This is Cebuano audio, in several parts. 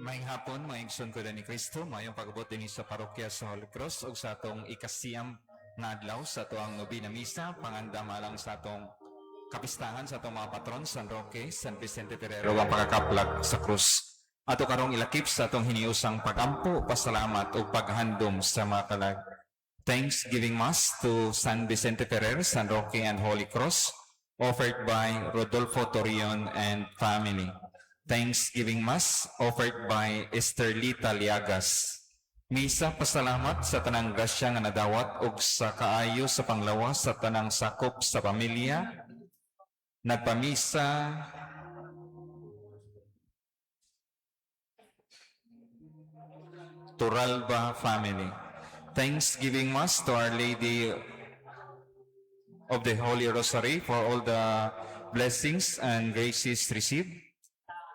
Maayong hapon, mga igsoon ko ni Kristo, maayong pag-abot dinhi sa parokya sa Holy Cross ug sa atong ikasiyam nga adlaw sa atoang nobena misa, pangandam alang sa atong kapistahan sa atong mga patron, San Roque, San Vicente Ferrer, ug ang pagkakaplag sa krus. Ato karong ilakip sa atong hiniusang pagampo, pasalamat ug paghandom sa mga kalag. Thanksgiving Mass to San Vicente Ferrer, San Roque and Holy Cross, offered by Rodolfo Torion and family. Thanksgiving Mass offered by Esterlita Liagas. Misa pasalamat sa tanang grasya nga nadawat ug sa kaayo sa panglawas sa tanang sakop sa pamilya. Nagpamisa Turalba family. Thanksgiving Mass to Our Lady of the Holy Rosary for all the blessings and graces received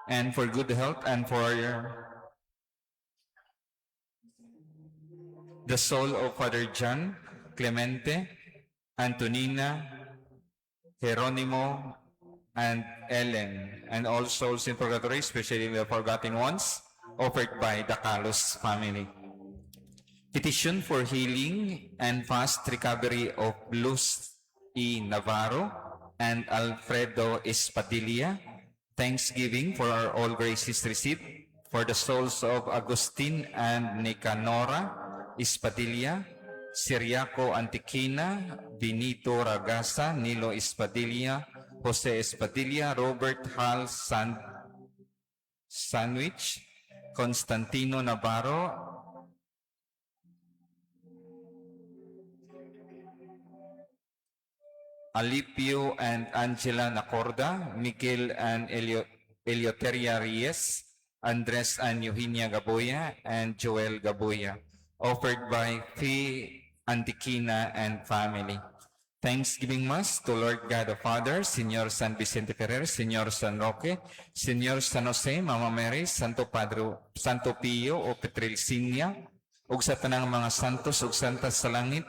and for good health and for the soul of Father John, Clemente, Antonina, Geronimo, and Ellen, and all souls in purgatory, especially the forgotten ones, offered by the Carlos family. Petition for healing and fast recovery of Luz E. Navarro and Alfredo Espadilla. Thanksgiving for our all graces received, for the souls of Agustin and Nicanora Espadilla, Siriaco Antiquina, Benito Ragasa, Nilo Espadilla, Jose Espadilla, Robert Hal Sandwich, Constantino Navarro, Alipio and Angela Nacorda, Miguel and Eleuteria Reyes, Andres and Eugenia Gaboya, and Joel Gaboya, offered by Fee Antiquina and family. Thanksgiving Mass to Lord God the Father, Señor San Vicente Ferrer, Señor San Roque, Señor San Jose, Mama Mary, Santo Padre, Santo Pio o Petrelcinia, ug sa tanang mga santos ug santas sa langit,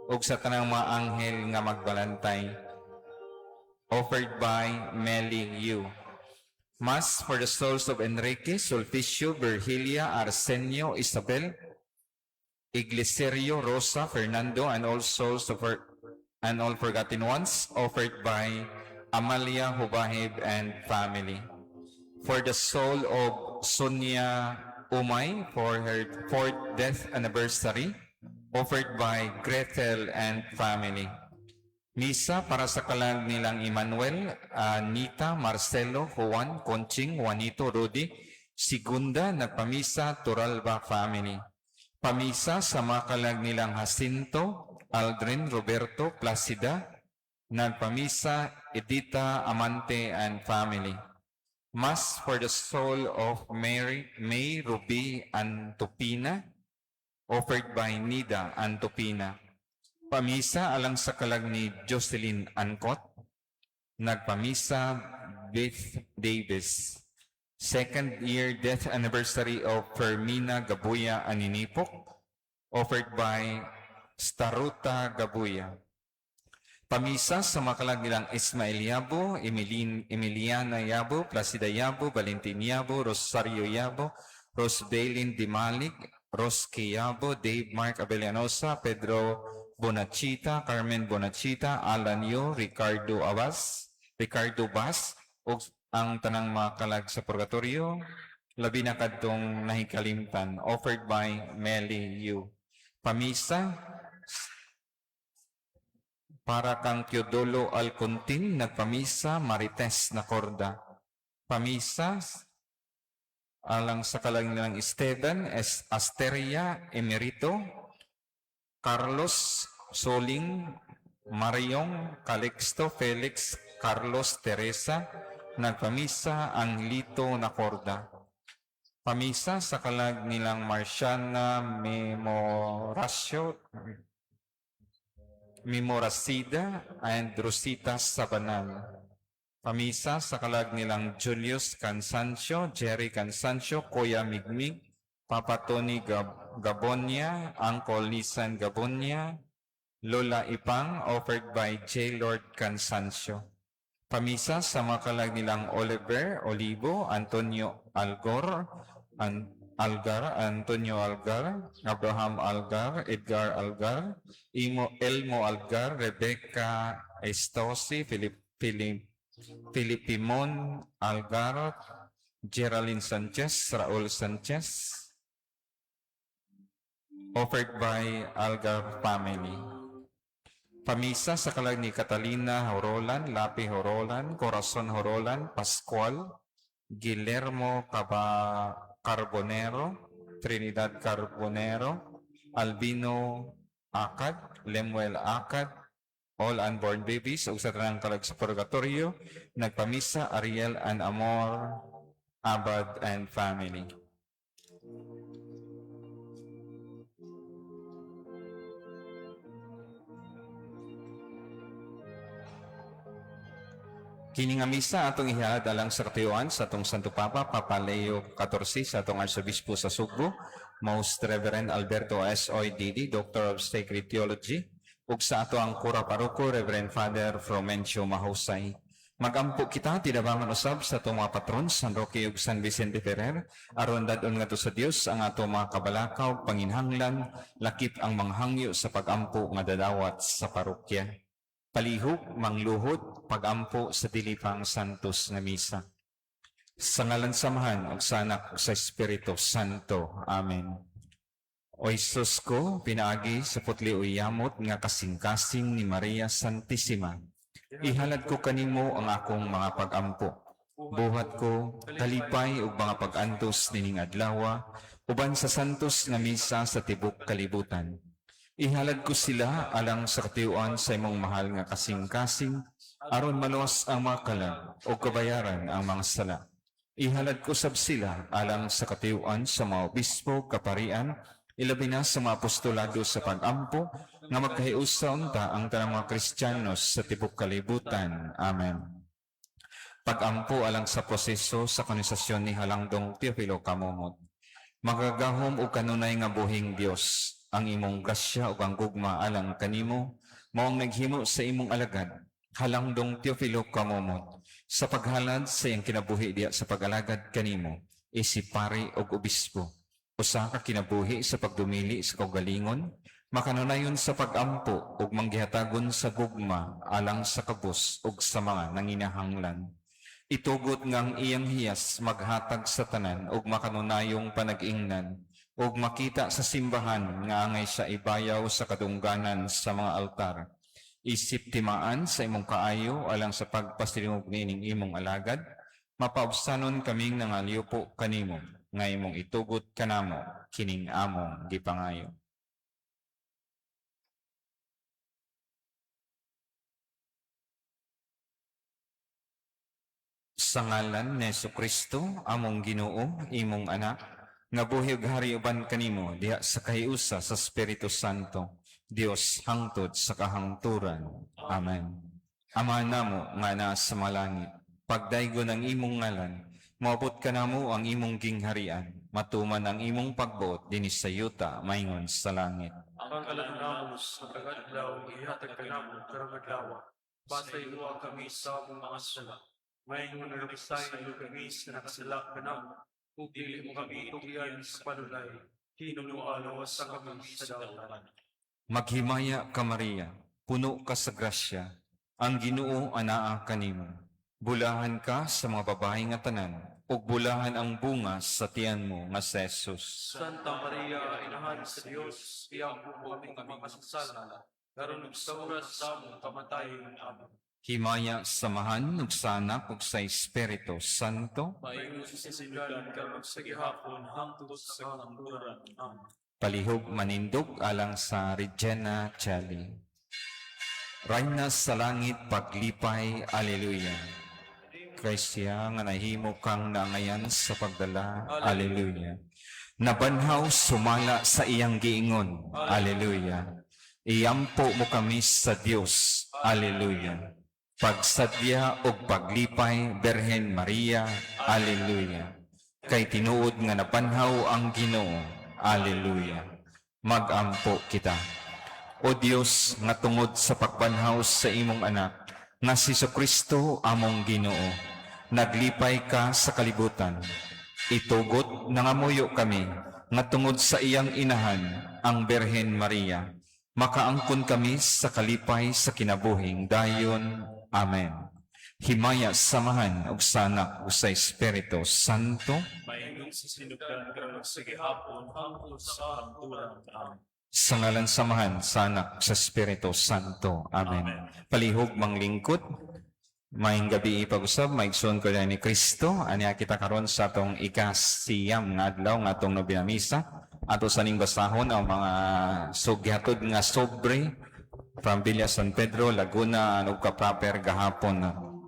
ug sa tanang mga anghel nga magbalantay. Offered by Meli Yu. Mass for the souls of Enrique, Sulpicio, Virgilia, Arsenio, Isabel, Igliserio, Rosa, Fernando, and all souls of her, and all forgotten ones, offered by Amalia Hubahib and family. For the soul of Sonia Umay for her fourth death anniversary, offered by Gretel and family. Misa para sa kalag nilang Emmanuel, Anita, Marcelo, Juan, Conching, Juanito, Rudy, Segunda, nagpamisa, Turalba family. Pamisa sa mga kalag nilang Jacinto, Aldrin, Roberto, Placida, nagpamisa, Edita, Amante, and family. Mass for the soul of Mary, May Ruby Antopina, offered by Nida Antopina. Pamisa alang sa kalag ni Jocelyn Ancot, nagpamisa Beth Davis. Second year death anniversary of Fermina Gabuya Aninipok, offered by Staruta Gabuya. Pamisa sa mga kalag nilang Ismael Yabo, Emiliana Yabo, Placida Yabo, Valentin Yabo, Rosario Yabo, Rosbelin Dimalig, Roski Yabo, Dave Mark Abellanosa, Pedro Bonachita, Carmen Bonachita, Alan Yu, Ricardo Abbas, Ricardo Bas, ug ang tanang mga kalag sa purgatorio, labi na kadtong nahikalimtan, offered by Meli Yu. Pamisa para kang Teodolo Alcontin, nagpamisa, Marites Nacorda. Pamisa alang sa kalag nilang Esteban S. Asteria Emerito, Carlos Soling, Mariong Calixto, Felix Carlos Teresa, nagpamisa Anglito Nacorda. Pamisa sa kalag nilang Marciana Memoracio, Memoracida and Rosita Sabanal. Pamisa sa kalag nilang Julius Cansancio, Jerry Cansancio, Kuya Migmig, Papa Tony Gabonia, Uncle Nisan Gabonia, Lola Ipang, offered by J. Lord Cansancio. Pamisa sa mga kalag nilang Oliver Olivo, Antonio Algor, Algar, Antonio Algar, Abraham Algar, Edgar Algar, Imo Elmo Algar, Rebecca Estosi, Philip Philip Filipimon Algar, Geraldine Sanchez, Raul Sanchez. Offered by Algar family. Pamisa sa kalag ni Catalina Horolan, Lapi Horolan, Corazon Horolan, Pascual, Guillermo Caba Carbonero, Trinidad Carbonero, Albino Akad, Lemuel Akad, all unborn babies, ug sa tanang kalag sa purgatorio, nagpamisa Ariel and Amor, Abad and family. Kini nga misa atong ihalad alang sa katuyuan sa atong Santo Papa, Papa Leo XIV, sa atong Arsobispo sa Sugbo, Most Reverend Alberto S. D.D., Doctor of Sacred Theology, ug sa ato ang Kura Paroko, Reverend Father Frumencio Mahusay. Magampo kita tinabangan usab sa atong mga patron, San Roque ug San Vicente Ferrer, aron dad-on ngadto sa Dios ang ato mga kabalaka ug panginhanglan, lakip ang mga hangyo sa pagampo nga dadawat sa parokya. Palihog, mangluhod, pagampo sa dili pang santos nga misa. Sa ngalan sa Amahan, ug sa Anak, ug sa Espiritu Santo. Amen. O Hesus ko, pinaagi sa putli o yamot nga kasing-kasing ni Maria Santissima, ihalad ko kanimo ang akong mga pagampo. Buhat ko, kalipay ug mga pag-antos nining adlawa, uban sa santos nga misa sa tibok kalibutan. Ihalad ko sila alang sa katuyuan sa imong mahal nga kasing-kasing, aron maluwas ang mga kalag o kabayaran ang mga sala. Ihalad ko sab sila alang sa katuyuan sa mga obispo, kaparian, ilabi na sa mga apostolado sa pag-ampo, nga magkahiusa unta ang tanang mga Kristiyanos sa tibok kalibutan. Amen. Pag-ampo alang sa proseso sa kanonisasyon ni Halangdong Teofilo Camomot. Magagahom og kanunay nga buhing Dios, ang imong grasya ug ang gugma alang kanimo mao ang naghimo sa imong alagad Halangdong Teofilo Camomot sa paghalad sa iyang kinabuhi diha sa pag-alagad kanimo isip pari ug obispo. Usa ka kinabuhi sa pagdumili sa kaugalingon, makanunayon sa pag-ampo ug manggihatagon sa gugma alang sa kabus ug sa mga nanginahanglan. Itugot nga ang iyang hiyas maghatag sa tanan ug makanunayong panag-ingnan ug makita sa simbahan nga angay sa ibayaw sa kadungganan sa mga altar. Isip timaan sa imong kaayo alang sa pagpasilingog niining imong alagad, mapaubsanon kaming nangalyupo kanimo nga imong itugot kanamo kining among gipangayo. Sa ngalan ni Kristo, among Ginoo, imong anak, nga buhi ug hari uban kanimo diha sa kahiusa sa Espiritu Santo, Dios hangtod sa kahangturan. Amen. Ama namo nga naa sa malangit, pagdaygon ang imong ngalan, moabot kanamo ang imong gingharian, matuman ang imong pagbuot dinhi sa yuta maingon sa langit. Ang kalan namo sa tagadlaw ihatag kanamo karong adlaw. Pasayloa kami sa among mga sala. Maingon nagapasaylo kami sa nakasala kanamo. Ug dili mo kami tugyan sa panulay. Hinunoa sa kami sa dautan. Maghimaya ka Maria, puno ka sa grasya, ang Ginoo anaa kanimo. Bulahan ka sa mga babae nga tanan, ug bulahan ang bunga sa tiyan mo nga si Jesus. Santa Maria, inahan sa Dios, iyang mo kami makasasala. Karon ug sa oras sa among kamatayon. Amen. Himaya sa Amahan ug sa Anak ug sa Espiritu Santo. Maingon sa sinugdan karon sa gihapon hangtod sa kahangturan. Amen. Palihog manindog alang sa Regina Coeli. Rayna sa langit paglipay, Alleluia. Kay siya nga nahimo kang naangayan sa pagdala, Alleluia. Nabanhaw sumala sa iyang giingon, Alleluia. Iyampo mo kami sa Dios, Alleluia. Pagsadya ug paglipay, Birhen Maria, Alleluia. Kay tinuod nga nabanhaw ang Ginoo, Alleluia. Magampo kita. O Dios, nga tungod sa pagbanhaw sa imong anak, nga si Kristo among Ginoo, naglipay ka sa kalibutan. Itugot, nangamuyo kami nga tungod sa iyang inahan, ang Birhen Maria, makaangkon kami sa kalipay sa kinabuhing dayon. Amen. Himaya sa Amahan ug sa Anak ug sa Espiritu Santo. Maingon sa sinugdan karon sa gihapon hangtod sa hangturan. Amen. Sa ngalan sa Amahan, sa Anak, sa Espiritu Santo. Amen. Amen. Palihog manglingkod. Maayong gabii pag-usab, maigsoon ko ni Kristo. Ania kita karon sa atong ikasiyam nga adlaw nga atong nobena misa. Ato saning basahon ang mga sughatod nga sobre from Villa San Pedro, Laguna, ug ka-proper gahapon.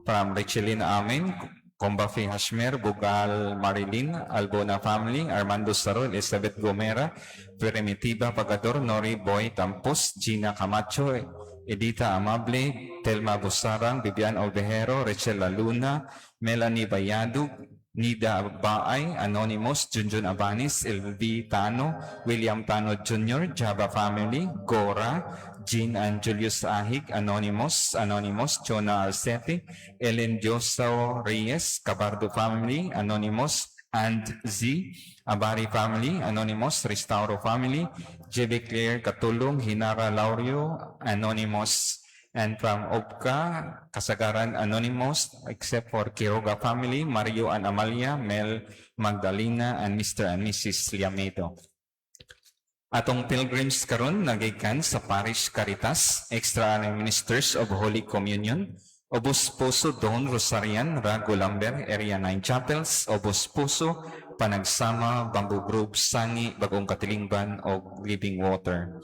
From Richeline Amen, Combafi Hashmer, Bugal Marilyn, Albona Family, Armando Sarol, Elizabeth Gomera, Primitiva Pagador, Nori Boy Tampos, Gina Camacho, Edita Amable, Telma Busarang, Vivian Ovejero, Rachel Laluna, Melanie Bayadug, Nida Baay, Anonymous, Junjun Abanis, LV Tano, William Tano Jr., Java Family, Gora, Jean and Julius Ahig, Anonymous, Anonymous, Chona Arcete, Ellen Dioso Reyes, Cabardo Family, Anonymous, and Z, Abari Family, Anonymous, Restauro Family, JB Claire Katulong, Hinara Laurio, Anonymous, and from Obka, Kasagaran Anonymous, except for Quiroga Family, Mario and Amalia, Mel Magdalena, and Mr. and Mrs. Liamedo. Atong pilgrims karon nagikan sa Parish Caritas, Extra Ministers of Holy Communion, Obos Puso Don Rosarian, Rago Lamber, Area 9 Chapels, Obos Puso, Panagsama, Bamboo Grove, Sangi, Bagong Katilingban, o Living Water.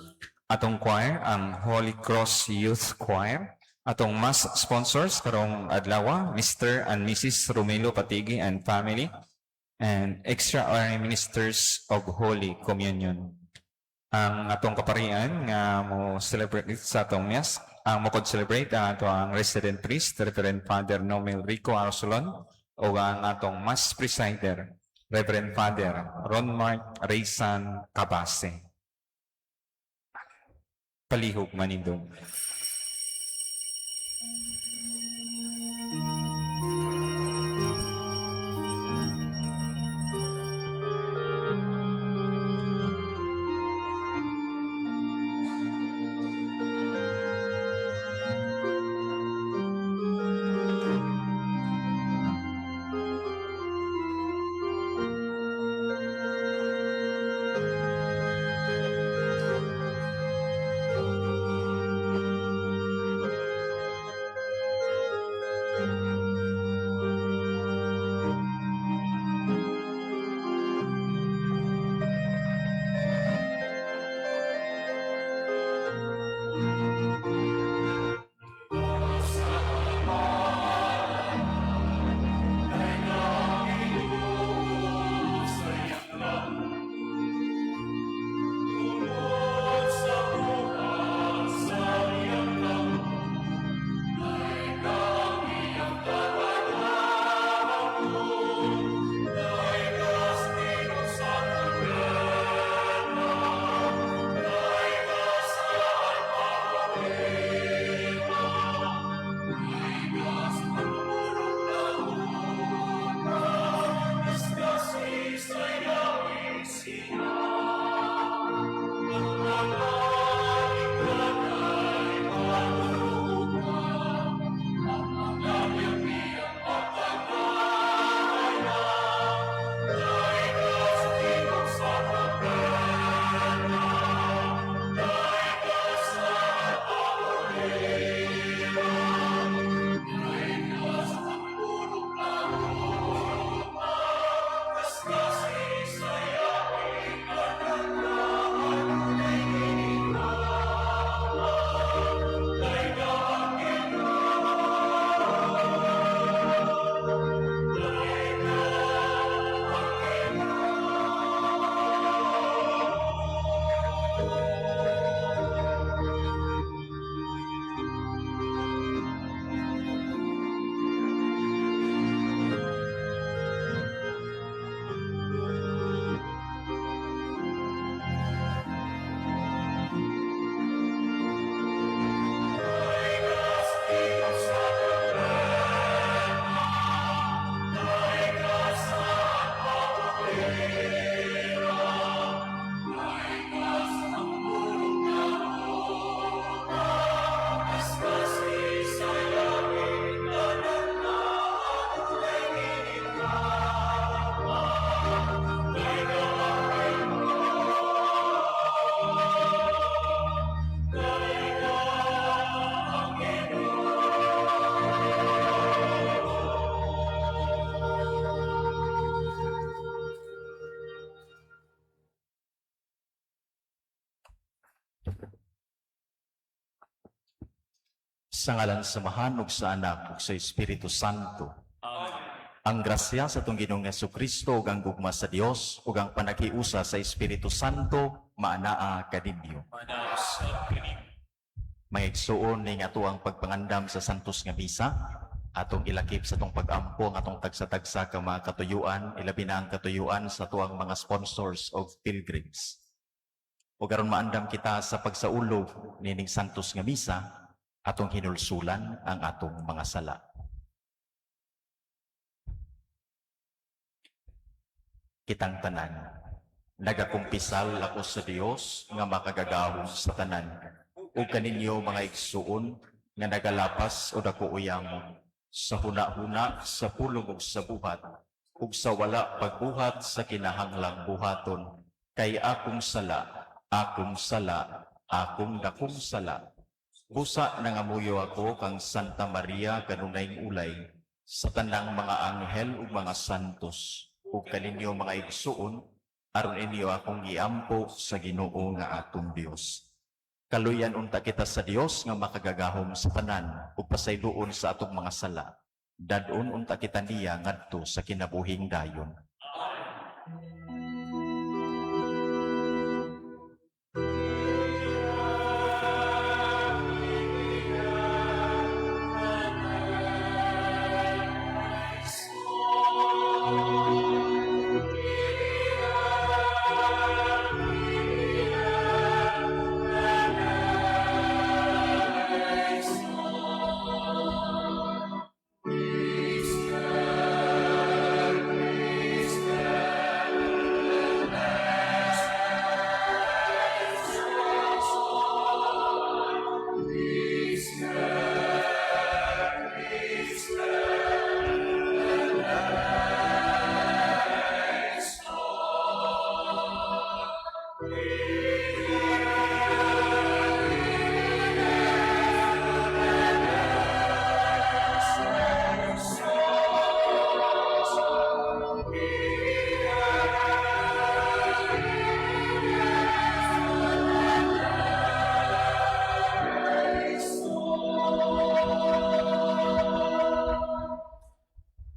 Atong choir, ang Holy Cross Youth Choir. Atong mass sponsors karong adlaw, Mr. and Mrs. Romelo Patigi and family, and Extraordinary Ministers of Holy Communion. Ang atong kaparian nga mo celebrate sa atong mass, ang mo celebrate ang ato ang resident priest, Reverend Father Nomel Rico Arsolon, o ang atong mass presider, Reverend Father Ron Mark Raysan Cabase. Palihog manindog. Sa ngalan sa Amahan ug sa Anak ug sa Espiritu Santo. Amen. Ang grasya sa atong Ginoong Kristo ug ang gugma sa Dios ug ang panakiusa sa Espiritu Santo maanaa kaninyo. Maanaa usab kanimo. Mga igsuon, ning atoang pagpangandam sa Santos nga Misa, atong ilakip sa atong pag-ampo ang atong tagsa-tagsa ka mga katuyuan, ilabi na ang katuyuan sa atoang mga sponsors of pilgrims. Ug aron maandam kita sa pagsaulog nining Santos nga Misa, atong hinulsulan ang atong mga sala. Kitang tanan, nagakumpisal ako sa Dios nga makagagahom sa tanan, ug kaninyo mga igsuon nga nagalapas o dako uyamon sa huna-huna, sa pulong ug sa buhat, ug sa wala pagbuhat sa kinahanglang buhaton, kay akong sala, akong sala, akong dakong sala. Busa nangamuyo ako kang Santa Maria kanunayng ulay, sa tanang mga anghel ug mga santos, ug kaninyo mga igsuon, aron inyo akong giampo sa Ginoo nga atong Dios. Kaluyan unta kita sa Dios nga makagagahom sa tanan ug pasayloon sa atong mga sala. Dad-on unta kita niya ngadto sa kinabuhing dayon.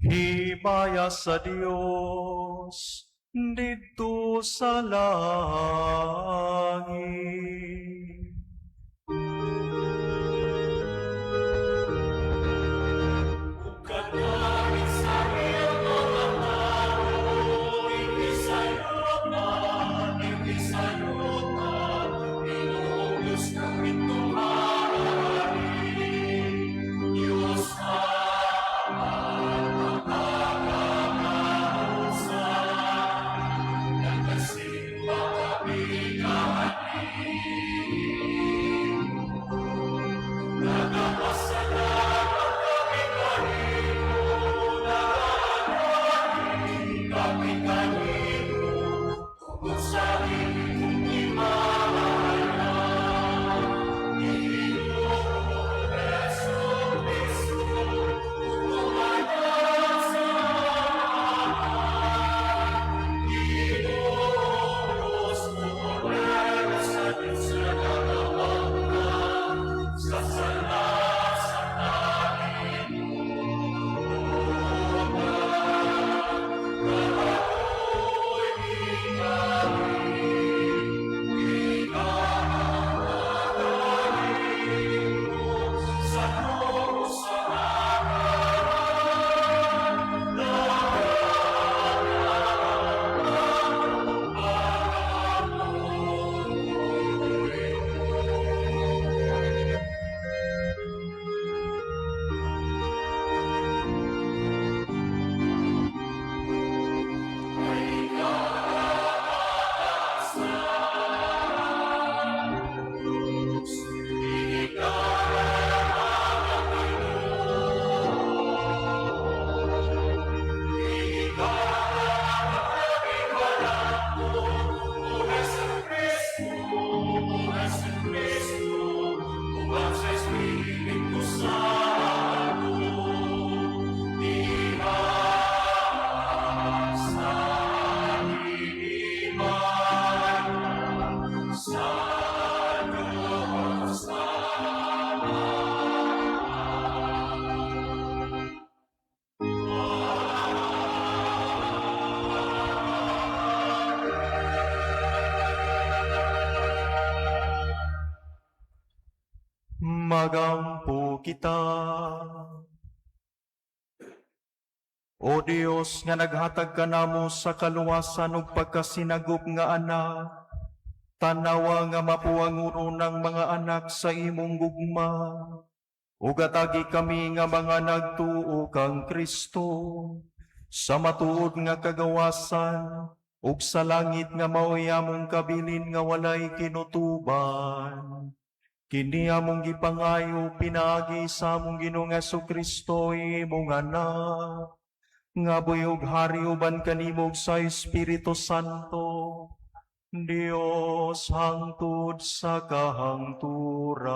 Himaya sa Dios didto sa langit. Magampo kita. O Dios, nga naghatag kanamo sa kaluwasan ug pagkasinagop nga anak, tanawa nga mapuanguron ang mga anak sa imong gugma, ug atagi kami nga mga nagtuo kang Kristo, sa matuod nga kagawasan, ug sa langit nga mao'y among kabilin nga walay kinutuban. Kini among gipangayo pinaagi sa among Ginoong Kristo, imong Anak, nga buhi ug hari uban kanimo ug sa Espiritu Santo, Dios hangtod sa kahangturan.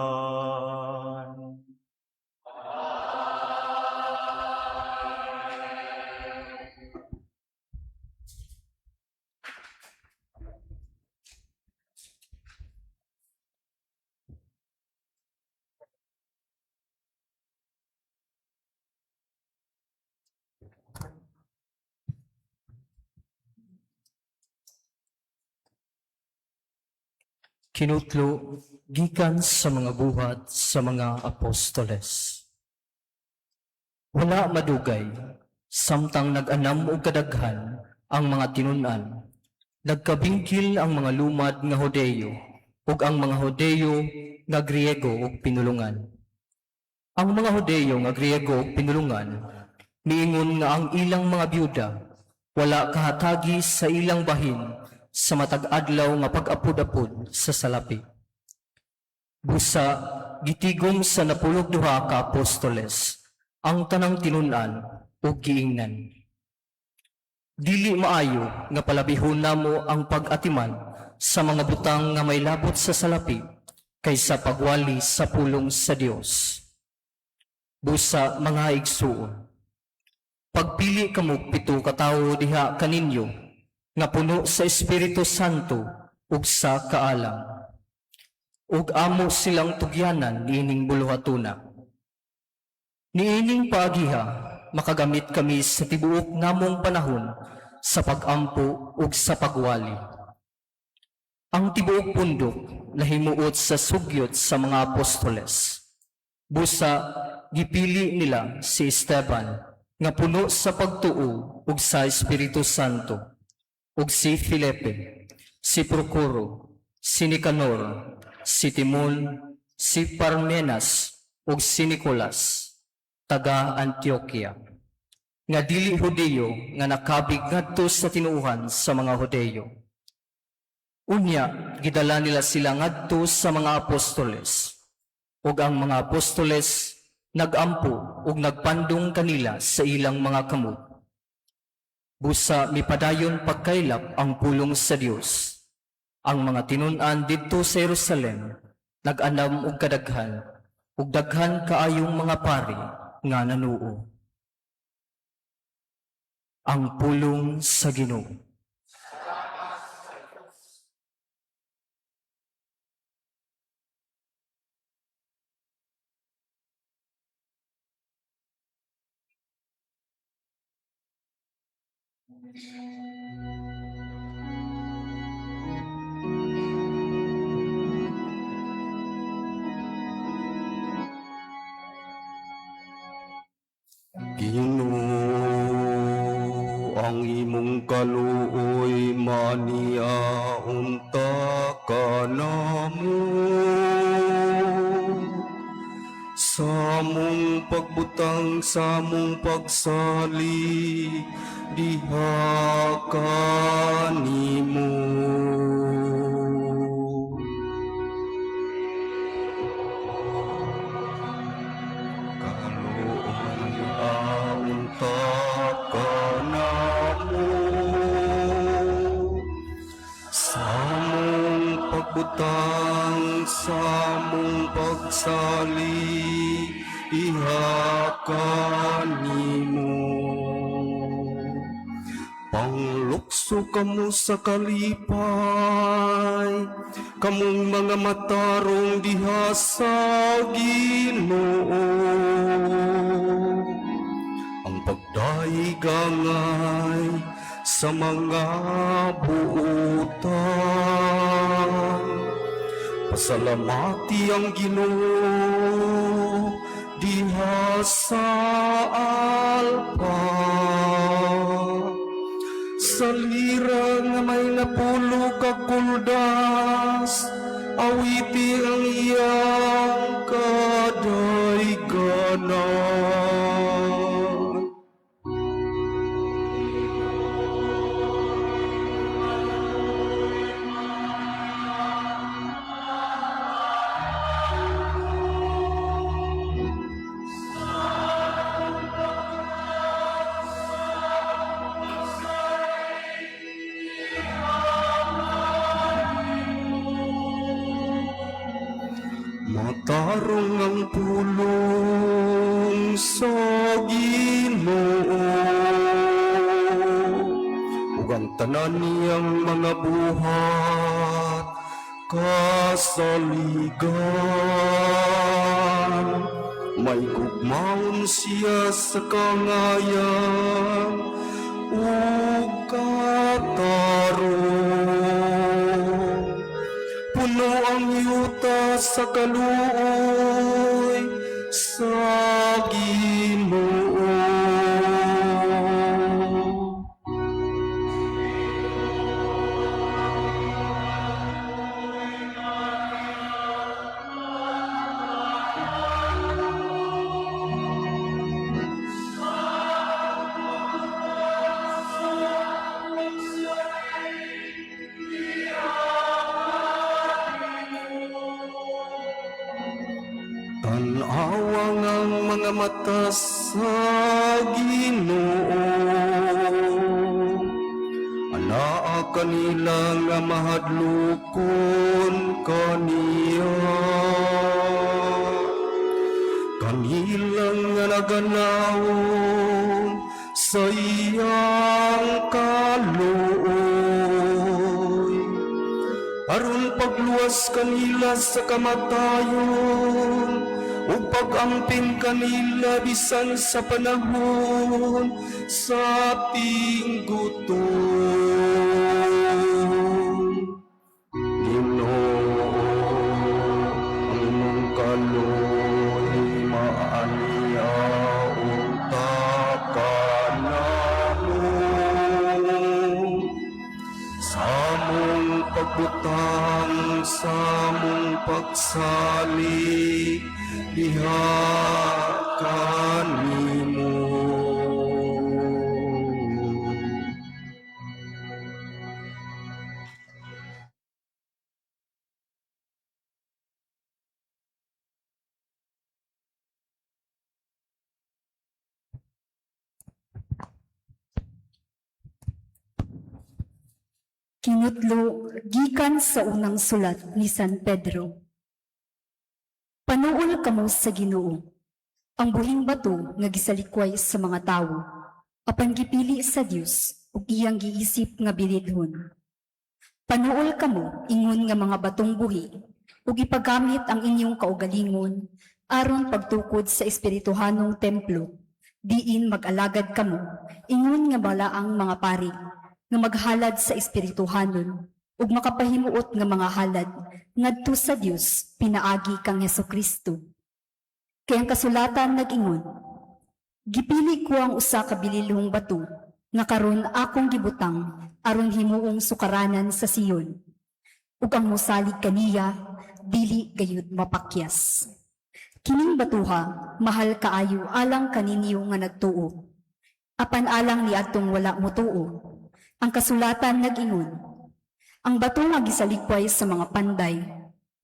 Kinutlo gikan sa mga buhat sa mga apostoles. Wala madugay, samtang nag-anam og kadaghan ang mga tinun-an, nagkabingkil ang mga lumad nga Hudeyo ug ang mga Hudeyo nga Griego ug pinulungan. Ang mga Hudeyo nga Griego ug pinulungan miingon nga ang ilang mga byuda wala kahatagi sa ilang bahin sa matag adlaw nga pag-apod-apod sa salapi. Busa gitigom sa 12 ka apostoles ang tanang tinun-an ug giingnan: "Dili maayo nga palabihon namo ang pag-atiman sa mga butang nga may labot sa salapi kaysa pagwali sa pulong sa Dios. Busa, mga igsuon, pagpili kamog 7 ka tawo diha kaninyo nga puno sa Espiritu Santo ug sa kaalam, ug amo silang tugyanan niining buluhatuna. Niining paagiha makagamit kami sa tibuok namong panahon sa pag-ampo ug sa pagwali." Ang tibuok pundok nahimuot sa sugyot sa mga apostoles. Busa gipili nila si Esteban nga puno sa pagtuo ug sa Espiritu Santo, ug si Felipe, si Procoro, si Nicanor, si Timon, si Parmenas ug si Nicolas, taga Antioquia, nga dili Hudeyo nga nakabig ngadto sa tinuohan sa mga Hudeyo. Unya gidala nila sila ngadto sa mga apostoles, ug ang mga apostoles nagampo ug nagpandong kanila sa ilang mga kamot. Busa mipadayon pagkaylap ang pulong sa Dios. Ang mga tinun-an didto sa Jerusalem nag-anam og kadaghan, ug daghan kaayong mga pari nga nanuo. Ang pulong sa Ginoo. Ginoo, ang imong kaluoy mania unta kanamo. Sa among pagbutang, sa among pagsali, diha kanimo. Kaluoy unta kanamo. Sa among pagbutang, sa among pagsali, diha kanimo. Panglukso kamo sa kalipay, kamong mga matarong diha sa Ginoo. Ang pagdaigangay sa mga buutan. Pasalamati ang Ginoo diha sa alpa. Sa lira nga may napulo ka kuldas, awiti ang iyang kadayganan. Matarong ang pulong sa Ginoo ug ang tanan niyang mga buhat kasaligan. May gugmaon siya sa kangayan ug katarong. Puno ang yuta sa kaluoy sa Ginoo. Tan-awa ang mga mata sa Ginoo. Anaa kanila nga mahadlokon kaniya. Kanilang nga naganawong sa iyang kaluoy aron pagluwas kanila sa kamatayon ug pag-amping kanila bisan sa panahon sa tinggutom. Ginoo, ang imong kaluoy maaniya unta kanamo sa mong pagbutang, sa mong pagsali, diha kanimo. Kinutlo gikan sa unang sulat ni San Pedro. Panuol kamo sa Ginoo, ang buhing bato nga gisalikway sa mga tawo, apan gipili sa Dios ug iyang giisip nga bilidhon. Panuol kamo ingon nga mga batong buhi ug ipagamit ang inyong kaugalingon aron pagtukod sa espirituhanong templo, diin mag-alagad kamo ingon nga balaang mga pari nga maghalad sa espirituhanon ug makapahimuot nga mga halad ngadto sa Dios pinaagi kang Hesukristo. Kay ang kasulatan nag-ingon, gipili ko ang usa ka bililhong bato nga karon akong gibutang aron himuong sukaranan sa Sion. Ug ang mosalig kaniya dili gayud mapakyas. Kining batuha mahal kaayo alang kaninyo nga nagtuo. Apan alang ni adtong wala motuo. Ang kasulatan nag-ingon, ang bato nga gisalikway sa mga panday,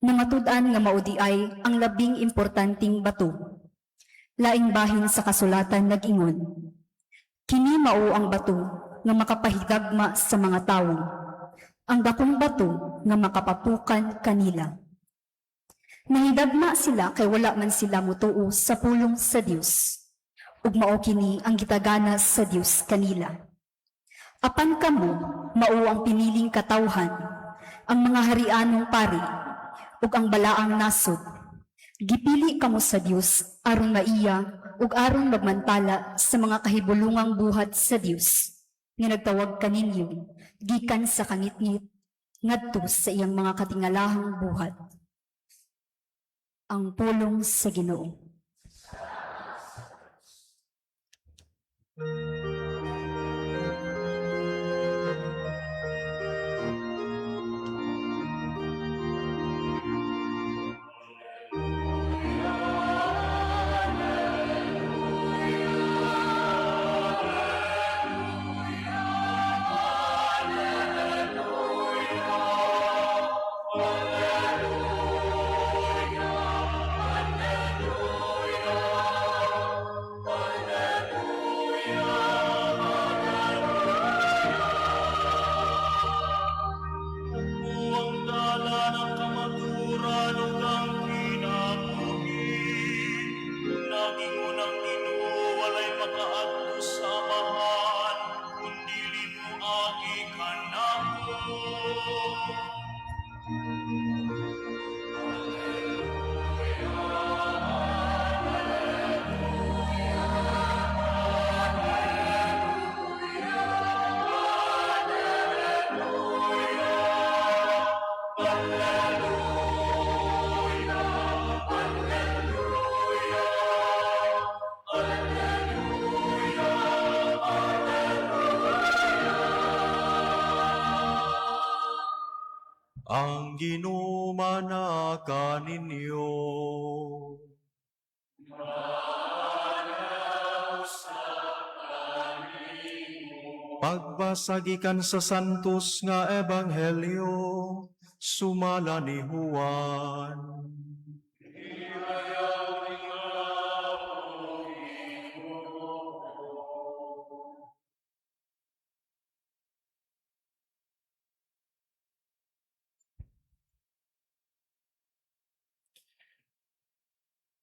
na matud-an nga mao diay ang labing importanteng bato. Laing bahin sa kasulatan nag-ingon, kini mao ang bato nga makapahigagma sa mga tawo, ang dakong bato nga makapapukan kanila. Nahidagma sila kay wala man sila motuo sa pulong sa Dios. Ug mao kini ang gitagana sa Dios kanila. Apan kamo, mao ang piniling katawhan, ang mga harianong pari, ug ang balaang nasod. Gipili kamo sa Dios aron maiya ug aron magmantala sa mga kahibulungang buhat sa Dios nga nagtawag kaninyo gikan sa kangitngit ngadto sa iyang mga katingalahang buhat. Ang pulong sa Ginoo. Ako ang dala ng kamaturan ug ang kinabuhi. Nagingon ang Ginoo, walay makaadto sa Amahan, kun dili moagi kanako. Ang Ginoo manaka ninyo. Pagbasa gikan sa Santos nga Ebanghelyo, sumala ni Juan.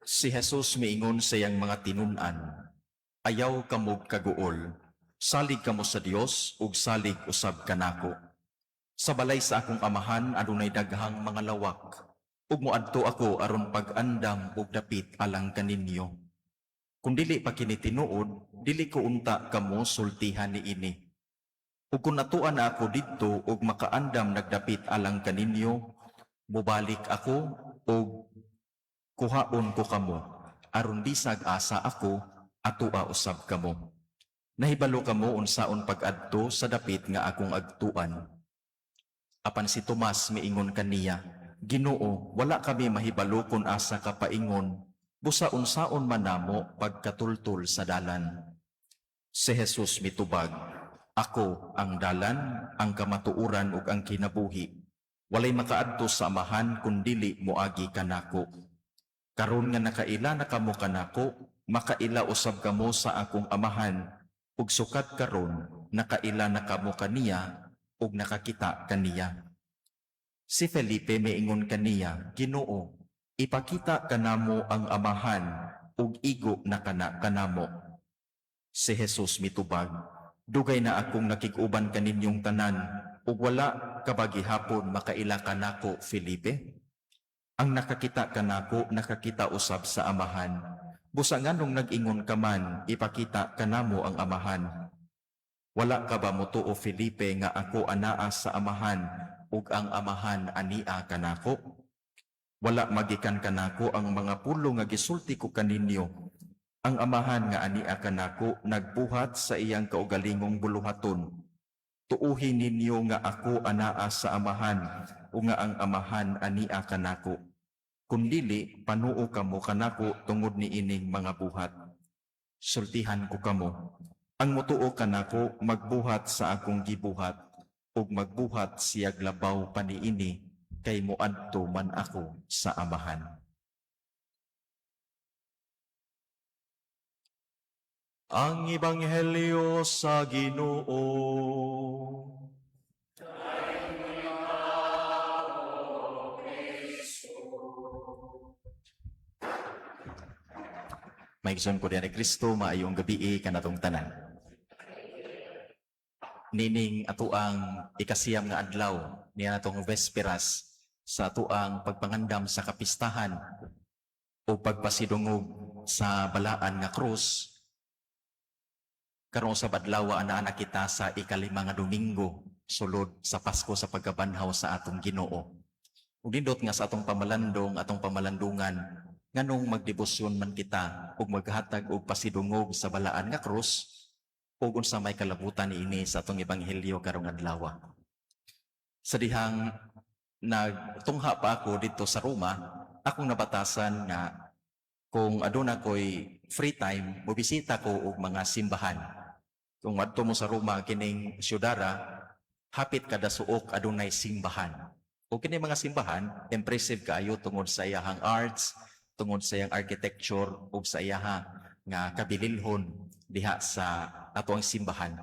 Si Jesus miingon sa iyang mga tinun-an, "Ayaw kamog kaguol, salig kamo sa Dios ug salig usab kanako. Sa balay sa akong amahan adunay daghang mga lawak, ug moadto ako aron pag-andam og dapit alang kaninyo. Kung dili pa kini tinuod, dili ko unta kamo sultihan niini. Ug kung atuan na ako didto ug makaandam nagdapit alang kaninyo, mobalik ako ug kuhaon ko kamo aron bisag asa ako, atua usab kamo. Nahibalo kamo unsaon pag-adto sa dapit nga akong agtuan." Apan si Tomas miingon kaniya, "Ginoo, wala kami mahibalo kun asa ka paingon, busa unsaon man namo pagkatultol sa dalan?" Si Jesus mitubag, "Ako ang dalan, ang kamatuoran ug ang kinabuhi. Walay makaadto sa Amahan kun dili moagi kanako. Karon nga nakaila na kamo kanako, makaila usab kamo sa akong Amahan, ug sukad karon nakaila na kamo kaniya ug nakakita kaniya." Si Felipe miingon kaniya, "Ginoo, ipakita kanamo ang Amahan ug igo na kana kanamo." Si Jesus mitubag, "Dugay na akong nakig-uban kaninyong tanan ug wala ka ba gihapon makaila kanako, Felipe? Ang nakakita kanako, nakakita usab sa Amahan. Busa nganong nag-ingon ka man, 'Ipakita kanamo ang Amahan'? Wala ka ba motuo, Felipe, nga ako anaa sa Amahan ug ang Amahan ania kanako? Wala magikan kanako ang mga pulong nga gisulti ko kaninyo. Ang Amahan nga ania kanako nagbuhat sa iyang kaugalingong buluhaton. Tuuhi ninyo nga ako anaa sa Amahan o nga ang Amahan ania kanako. Kun dili, panuo kamo kanako tungod niining mga buhat. Sultihan ko kamo, ang motuo kanako magbuhat sa akong gibuhat ug magbuhat siyag labaw pa niini kay moadto man ako sa Amahan." Ang Ebanghelyo sa Ginoo. Maigsoon ko ni Kristo, maayong gabii kanatong tanan. Nining atuang ikasiyam nga adlaw niya atong Vesperas sa atuang pagpangandam sa kapistahan o pagpasidungog sa balaan nga krus. Karon sa adlaw, anaa na kita sa ikalima nga Domingo sulod sa Pasko sa pagkabanhaw sa atong Ginoo. Ug nindot nga sa atong pamalandong, atong pamalandungan, nganong magdebosyon man kita ug maghatag og pasidungog sa balaan nga krus, ug unsa may kalabutan niini sa atong ebanghelyo karong adlaw? Sa dihang nagtungha pa ako didto sa Roma, akong nabatasan nga kung aduna ko'y free time, mobisita ko og mga simbahan. Kung adto mo sa Roma, kining syudara, hapit kada suok adunay simbahan. O kini mga simbahan, impressive kaayo tungod sa iyahang arts, tungod sa iyang architecture ug sa iyaha nga kabililhon diha sa ato ang simbahan.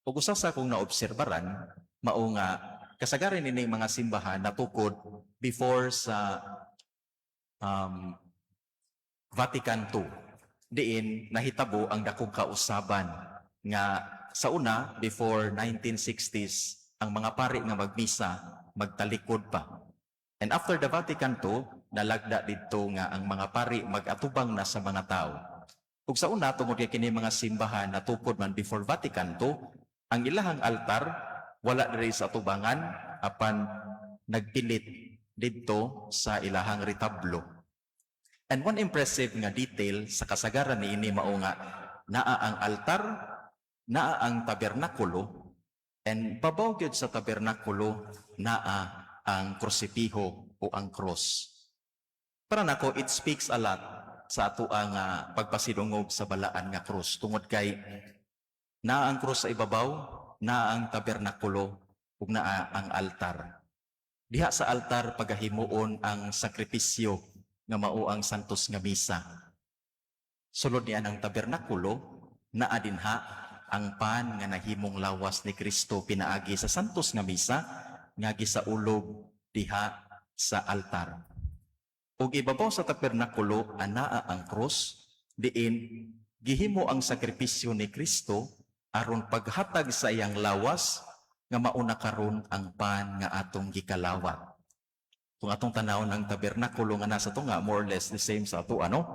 Ug usa sa akong naobserbaran mao nga kasagaran ini mga simbahan natukod before sa Vatican II, diin nahitabo ang dakong kausaban nga sa una, before 1960s, ang mga pari nga magmisa magtalikod pa. And after the Vatican II, nalagda didto nga ang mga pari mag-atubang na sa mga tao. Ug sa una, tungod kay kini mga simbahan natukod man before Vatican II, ang ilahang altar wala diri sa atubangan apan nagpilit didto sa ilahang retablo. And one impressive nga detail sa kasagaran niini mao nga naa ang altar, naa ang tabernakulo, and babaw gyud sa tabernakulo naa ang krusipiho o ang cross. Para nako, it speaks a lot sa ato ang pagpasidungog sa balaan nga krus tungod kay naa ang krus sa ibabaw, naa ang tabernakulo ug naa ang altar. Diha sa altar pagahimuon ang sakripisyo nga mao ang santos nga misa. Sulod niya ang tabernakulo, naa dinha ang pan nga nahimong lawas ni Kristo pinaagi sa santos nga misa nga gisaulog diha sa altar. Ug ibabaw sa tabernakulo anaa ang krus, diin gihimo ang sakripisyo ni Kristo aron paghatag sa iyang lawas nga mauna karon ang pan nga atong gikalawat. Kung atong tanawon ang tabernakulo nga nasa tunga, more or less the same sa ato, ano?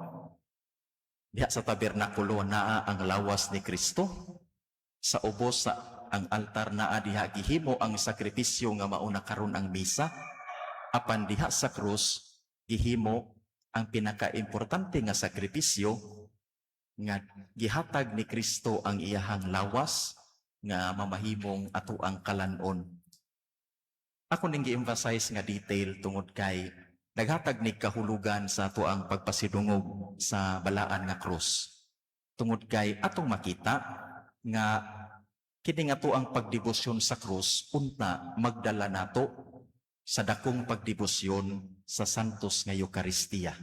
Diha sa tabernakulo naa ang lawas ni Kristo. Sa ubos sa ang altar naa diha gihimo ang sakripisyo nga mauna karon ang misa. Apan diha sa krus gihimo ang pinakaimportante nga sakripisyo nga gihatag ni Kristo ang iyahang lawas nga mamahimong ato ang kalanon. Ako ning gi-emphasize nga detail tungod kay naghatag ni kahulugan sa ato ang pagpasidungog sa balaan nga krus. Tungod kay atong makita nga kini nga ato ang pagdebosyon sa krus unta magdala nato sa dakong pagdebosyon sa Santos nga Eukaristiya.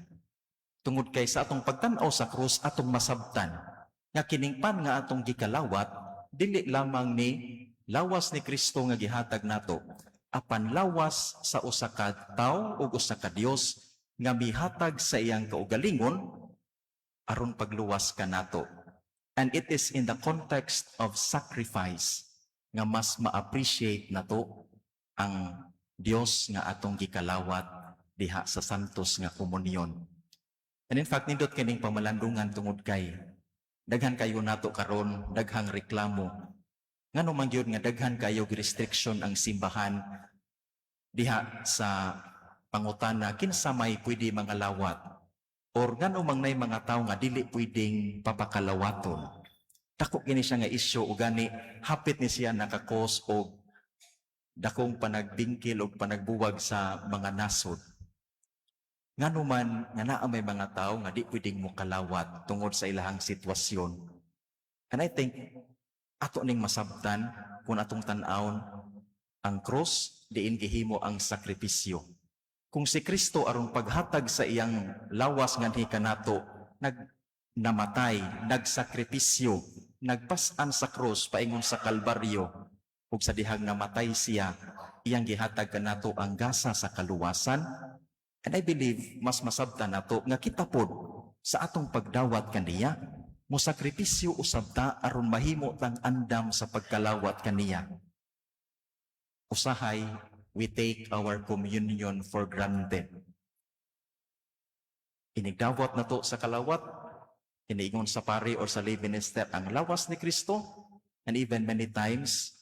Tungod kay sa atong pagtan-aw sa krus, atong masabtan nga kining pan nga atong gikalawat dili lamang ni lawas ni Kristo nga gihatag nato, apan lawas sa usa ka tawo ug usa ka Dios nga mihatag sa iyang kaugalingon aron pagluwas kanato. And it is in the context of sacrifice nga mas ma-appreciate nato ang Dios nga atong gikalawat diha sa santos nga komunyon. And in fact, nindot kining pamalandungan tungod kay daghan kayo nato karon daghang reklamo. Ngano man gyud nga daghan kayo restriction ang simbahan diha sa pangutana kinsa may pwede mangalawat, or ngano mang nay mga tawo nga dili pwedeng papakalawaton? Dako kini siya nga isyu ug gani hapit ni siya naka-cause og dakong panagbingkil og panagbuwag sa mga nasod. Ngano man nga naa may mga tawo nga di pwedeng mokalawat tungod sa ilahang sitwasyon? And I think ato ning masabtan kung atong tan-awon ang cross, diin gihimo ang sakripisyo. Kung si Kristo aron paghatag sa iyang lawas nganhi kanato nag namatay, nagsakripisyo, nagpas-an sa krus paingon sa Kalbaryo, ug sa dihang namatay siya, iyang gihatag kanato ang gasa sa kaluwasan. And I believe mas masabtan nato nga kita pod sa atong pagdawat kaniya, mosakripisyo usab ta aron mahimo tang andam sa pagkalawat kaniya. Usahay we take our communion for granted. Inigdawat na to sa kalawat, iniingon sa pari or sa lay minister ang lawas ni Kristo, and even many times,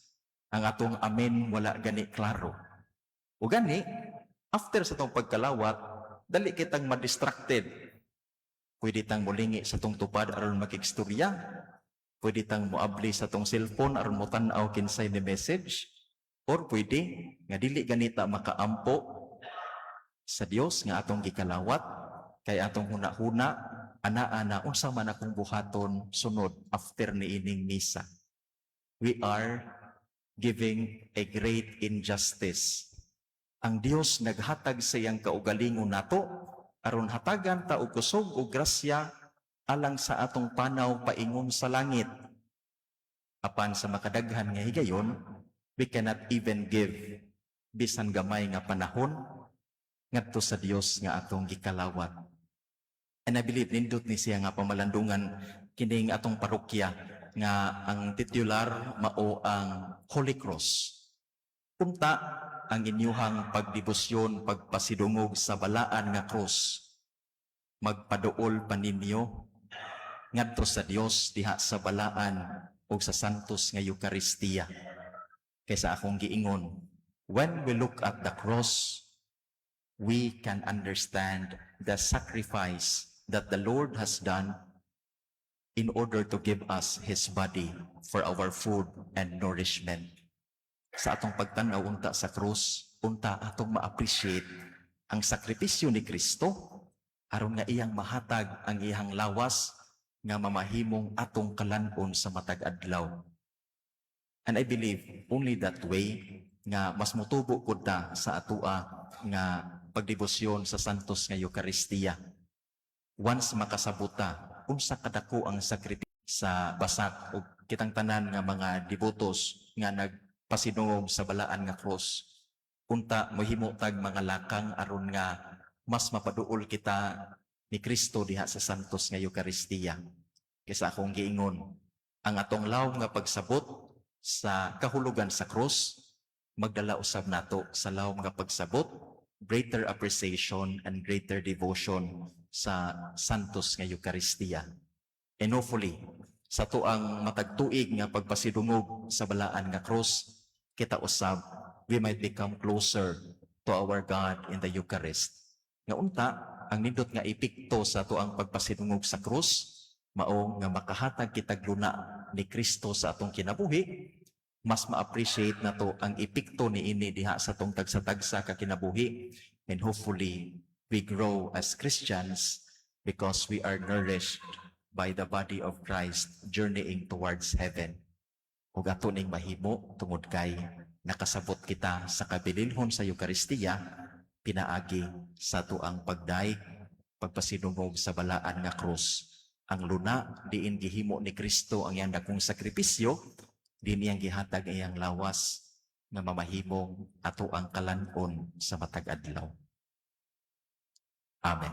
ang atong amen wala gani klaro. O gani, After sa atong pagkalawat, dali kitang ma-distracted. Pwede tang mulingi sa atong tupad aron makigstorya. Pwede tang moabli sa atong cellphone aron mo tan-aw kinsay ni message. Or pwede nga dili ganita makaampo sa Dios nga atong gikalawat, kay atong huna-huna anaa na unsa man akong buhaton sunod after ni ining misa. We are giving a great injustice. Ang Dios naghatag sa iyang kaugalingon nato aron hatagan ta og kusog ug grasya alang sa atong panaw paingon sa langit. Apan sa makadaghan nga higayon, we cannot even give bisan gamay nga panahon ngadto sa Dios nga atong gikalawat. And I believe nindot ni siya nga pamalandungan kining atong parokya nga ang titular mao ang Holy Cross. Unta ang inyuhang pagdebosyon, pagpasidungog sa balaan nga krus, magpaduol pa ninyo ngadto sa Dios diha sa balaan ug sa santos nga Eukaristiya. Kaysa akong giingon, when we look at the cross, we can understand the sacrifice that the Lord has done in order to give us His body for our food and nourishment. Sa atong pagtan-aw unta sa krus, unta atong ma-appreciate ang sakripisyo ni Kristo aron nga iyang mahatag ang iyang lawas nga mamahimong atong kalanon sa matag adlaw. And I believe only that way nga mas motubo pud ta sa atoa nga pagdebosyon sa Santos nga Eukaristiya. Once makasabot ta unsa kadako ang sakripisyo sa basak ug kitang tanan nga mga debotos nga nagpasidungog sa balaan nga krus, unta mohimo tag mga lakang aron nga mas mapaduol kita ni Kristo diha sa Santos nga Eukaristiya. Kaysa akong giingon, ang atong lawom nga pagsabot sa kahulugan sa krus magdala usab nato sa lawom nga pagsabot, greater appreciation and greater devotion sa Santos nga Eukaristiya. And hopefully, sa atoang matag tuig nga pagpasidungog sa balaan nga krus, kita usab, we might become closer to our God in the Eucharist. Nga unta, ang nindot nga epekto sa atoang pagpasidungog sa krus, mao nga makahatag kitag luna ni Kristo sa atong kinabuhi, mas ma-appreciate nato ang epekto ni ini diha sa atong tagsa-tagsa ka kinabuhi, and hopefully we grow as Christians because we are nourished by the body of Christ journeying towards heaven. Ug ato ning mahimo tungod kay nakasabot kita sa kabilinhon sa Eukaristiya pinaagi sa atoang pagdayeg, pagpasidungog sa balaan nga krus. Ang luna diin gihimo ni Kristo ang iyang dakong sakripisyo, diin iyang gihatag ang iyang lawas nga mamahimong atoang kalanon sa matag adlaw. Amen.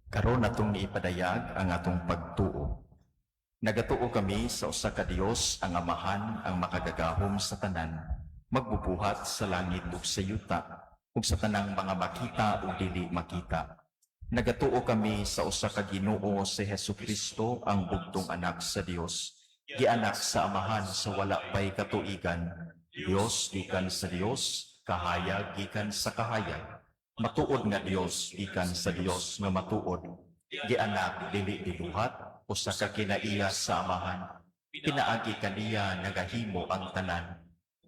Karon atong ipadayag ang atong pagtuo. Nagatuo kami sa usa ka Dios, ang Amahan, ang makagagahom sa tanan, magbubuhat sa langit ug sa yuta, ug sa tanang mga makita ug dili makita. Nagatuo kami sa usa ka Ginoo, si Hesukristo, ang bugtong anak sa Dios, gianak sa Amahan sa wala pay katuigan, Dios gikan sa Dios, kahayag gikan sa kahayag, matuod nga Dios gikan sa Dios nga matuod, gianak, dili binuhat, usa ka kinaiya sa Amahan. Pinaagi kaniya nagahimo ang tanan.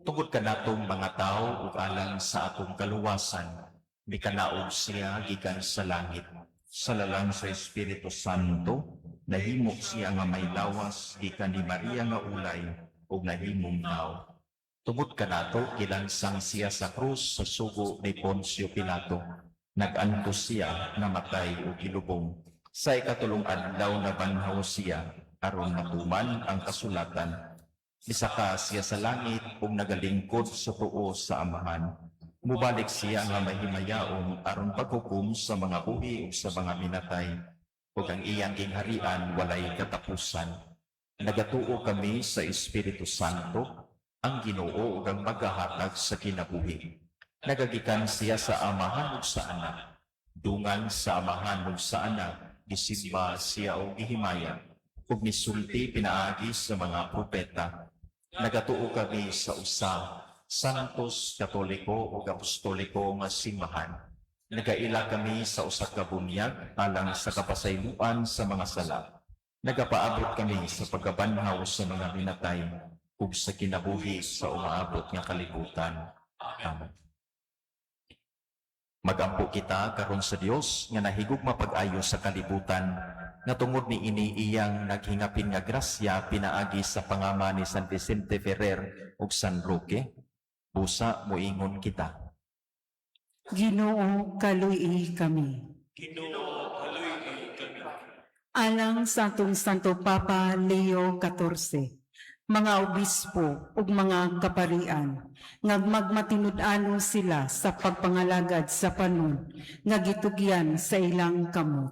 Tungod kanatong mga tawo ug alang sa atong kaluwasan, mikanaog siya gikan sa langit. Sa lalang sa Espiritu Santo, nahimo siya nga may lawas gikan ni Maria nga ulay ug nahimong tawo. Tungod kanato, gilansang siya sa krus sa sugo ni Poncio Pilato. Nag-antos siya, namatay ug gilubong. Sa ikatulong adlaw nabanhaw siya aron matuman ang kasulatan. Misaka siya sa langit ug nagalingkod sa tuo sa Amahan. Mubalik siya nga mahimayaon aron paghukom sa mga buhi ug sa mga minatay, ug ang iyang gingharian walay katapusan. Nagatuo kami sa Espiritu Santo, ang Ginoo ug ang magahatag sa kinabuhi. Nagagikan siya sa Amahan ug sa Anak. Dungan sa Amahan ug sa Anak, gisimba siya og gihimaya, ug misulti pinaagi sa mga propeta. Nagatuo kami sa usa, Santos, Katoliko ug Apostoliko nga simbahan. Nagaila kami sa usa ka bunyag alang sa kapasayloan sa mga sala. Nagapaabot kami sa pagkabanhaw sa mga minatay ug sa kinabuhi sa umaabot nga kalibutan. Amen. Magampo kita karon sa Dios nga nahigugma pag-ayo sa kalibutan nga tungod niini iyang naghingapin nga grasya pinaagi sa pangama ni San Vicente Ferrer ug San Roque. Busa moingon kita. Ginoo, kaluy-i kami. Ginoo, kaluy-i kami. Alang sa atong Santo Papa Leo XIV, mga obispo ug mga kaparian, nga magmatinud-ano sila sa pagpangalagad sa panon nga gitugyan sa ilang kamot.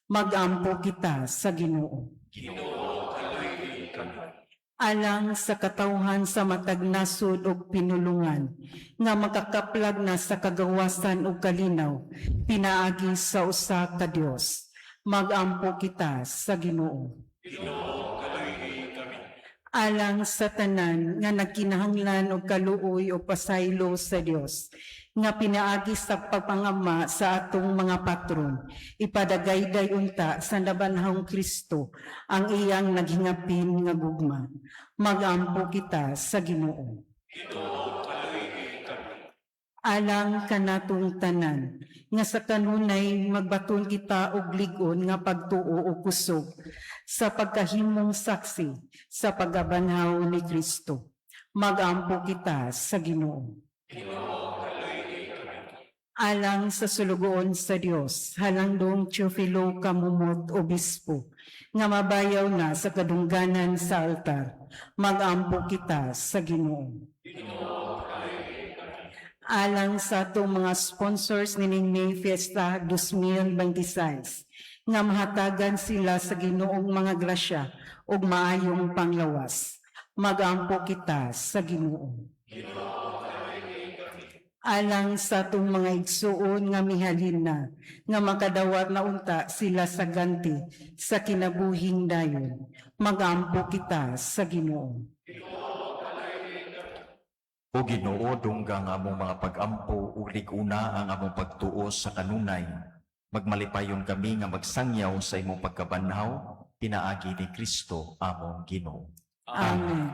Magampo kita sa Ginoo. Ginoo, kaluy-i kami. Alang sa katawhan sa matag nasod ug pinulungan nga makakaplag na sa kagawasan ug kalinaw pinaagi sa usa ka Dios. Magampo kita sa Ginoo. Ginoo, kaluy-i kami. Alang sa tanan nga nagkinahanglan og kaluoy o pasaylo sa Dios nga pinaagi sa pagpangama sa atong mga patron, ipadagayday unta sa nabanhawng Kristo ang iyang naghingapin nga gugma. Magampo kita sa Ginoo. Ginoo, kaluy-i kami. Alang kanatong tanan nga sa kanunay magbaton kita og lig-on nga pagtuo o kusog sa pagkahimong saksi sa pagabanhaw ni Kristo. Magampo kita sa Ginoo. Ginoo, kaluy-i kami. Alang sa sulugoon sa Dios, halangdong Teofilo Kamumot Obispo, nga mabayaw na sa kadungganan sa altar, magampo kita sa Ginoo. Ginoo, kaluy-i kami. Alang sa atong mga sponsors nining May Fiesta 2026, nga mahatagan sila sa Ginoong mga grasya ug maayong panglawas. Magampo kita sa Ginoo. Ginoo, kaluy-i kami. Alang sa atong mga igsuon nga mihalin na, nga makadawat na unta sila sa ganti sa kinabuhing dayon. Magampo kita sa Ginoo. O Ginoo, dungga ang among mga pag-ampo ug lig-una ang among pagtuo sa kanunay. Magmalipayon kami nga magsangyaw sa imong pagkabanhaw pinaagi ni Kristo among Ginoo. Amen.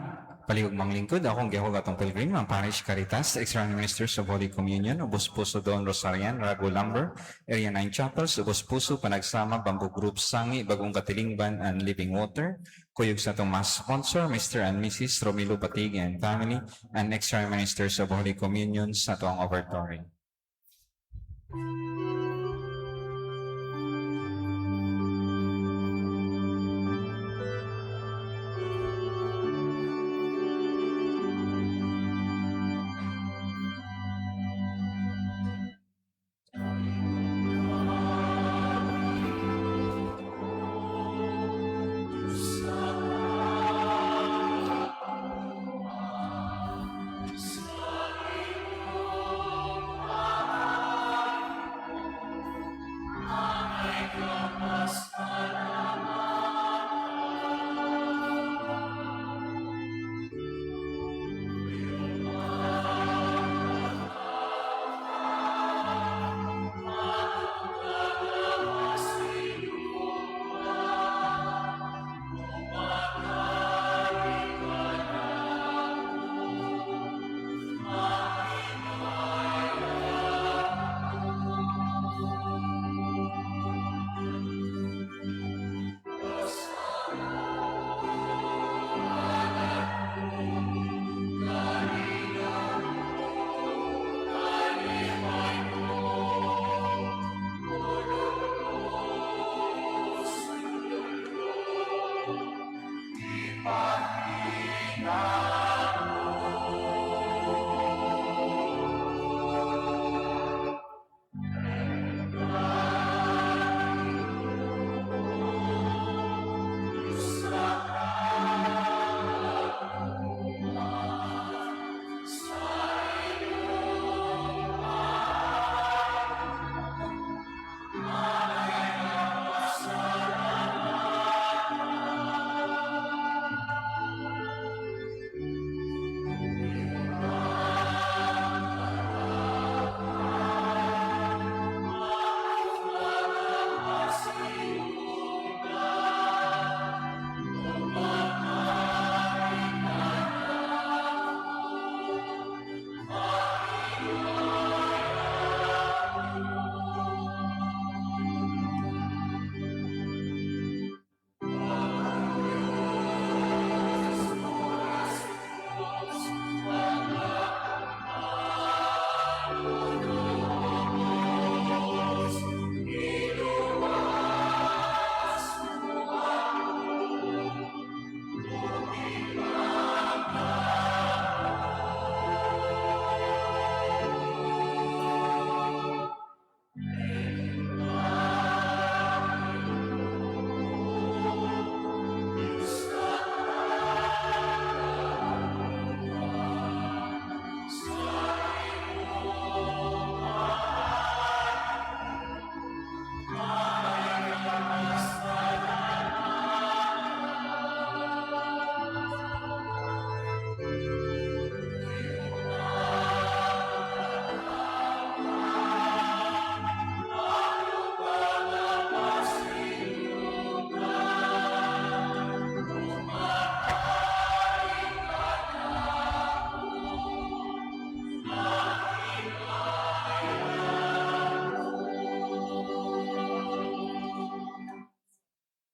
Palihog manglingkod, akong gihog atong pilgrim, ang Parish Caritas, Extra Ministers of Holy Communion, Ubos Puso Don Rosarian, Rago Lumber, Area 9 Chapels, Ubos Puso, Panagsama, Bamboo Group, Sangi, Bagong Katilingban, and Living Water. Kuyog sa atong mass sponsor, Mr. and Mrs. Romilo Patig and family, and Extra Ministers of Holy Communion sa atong offertory.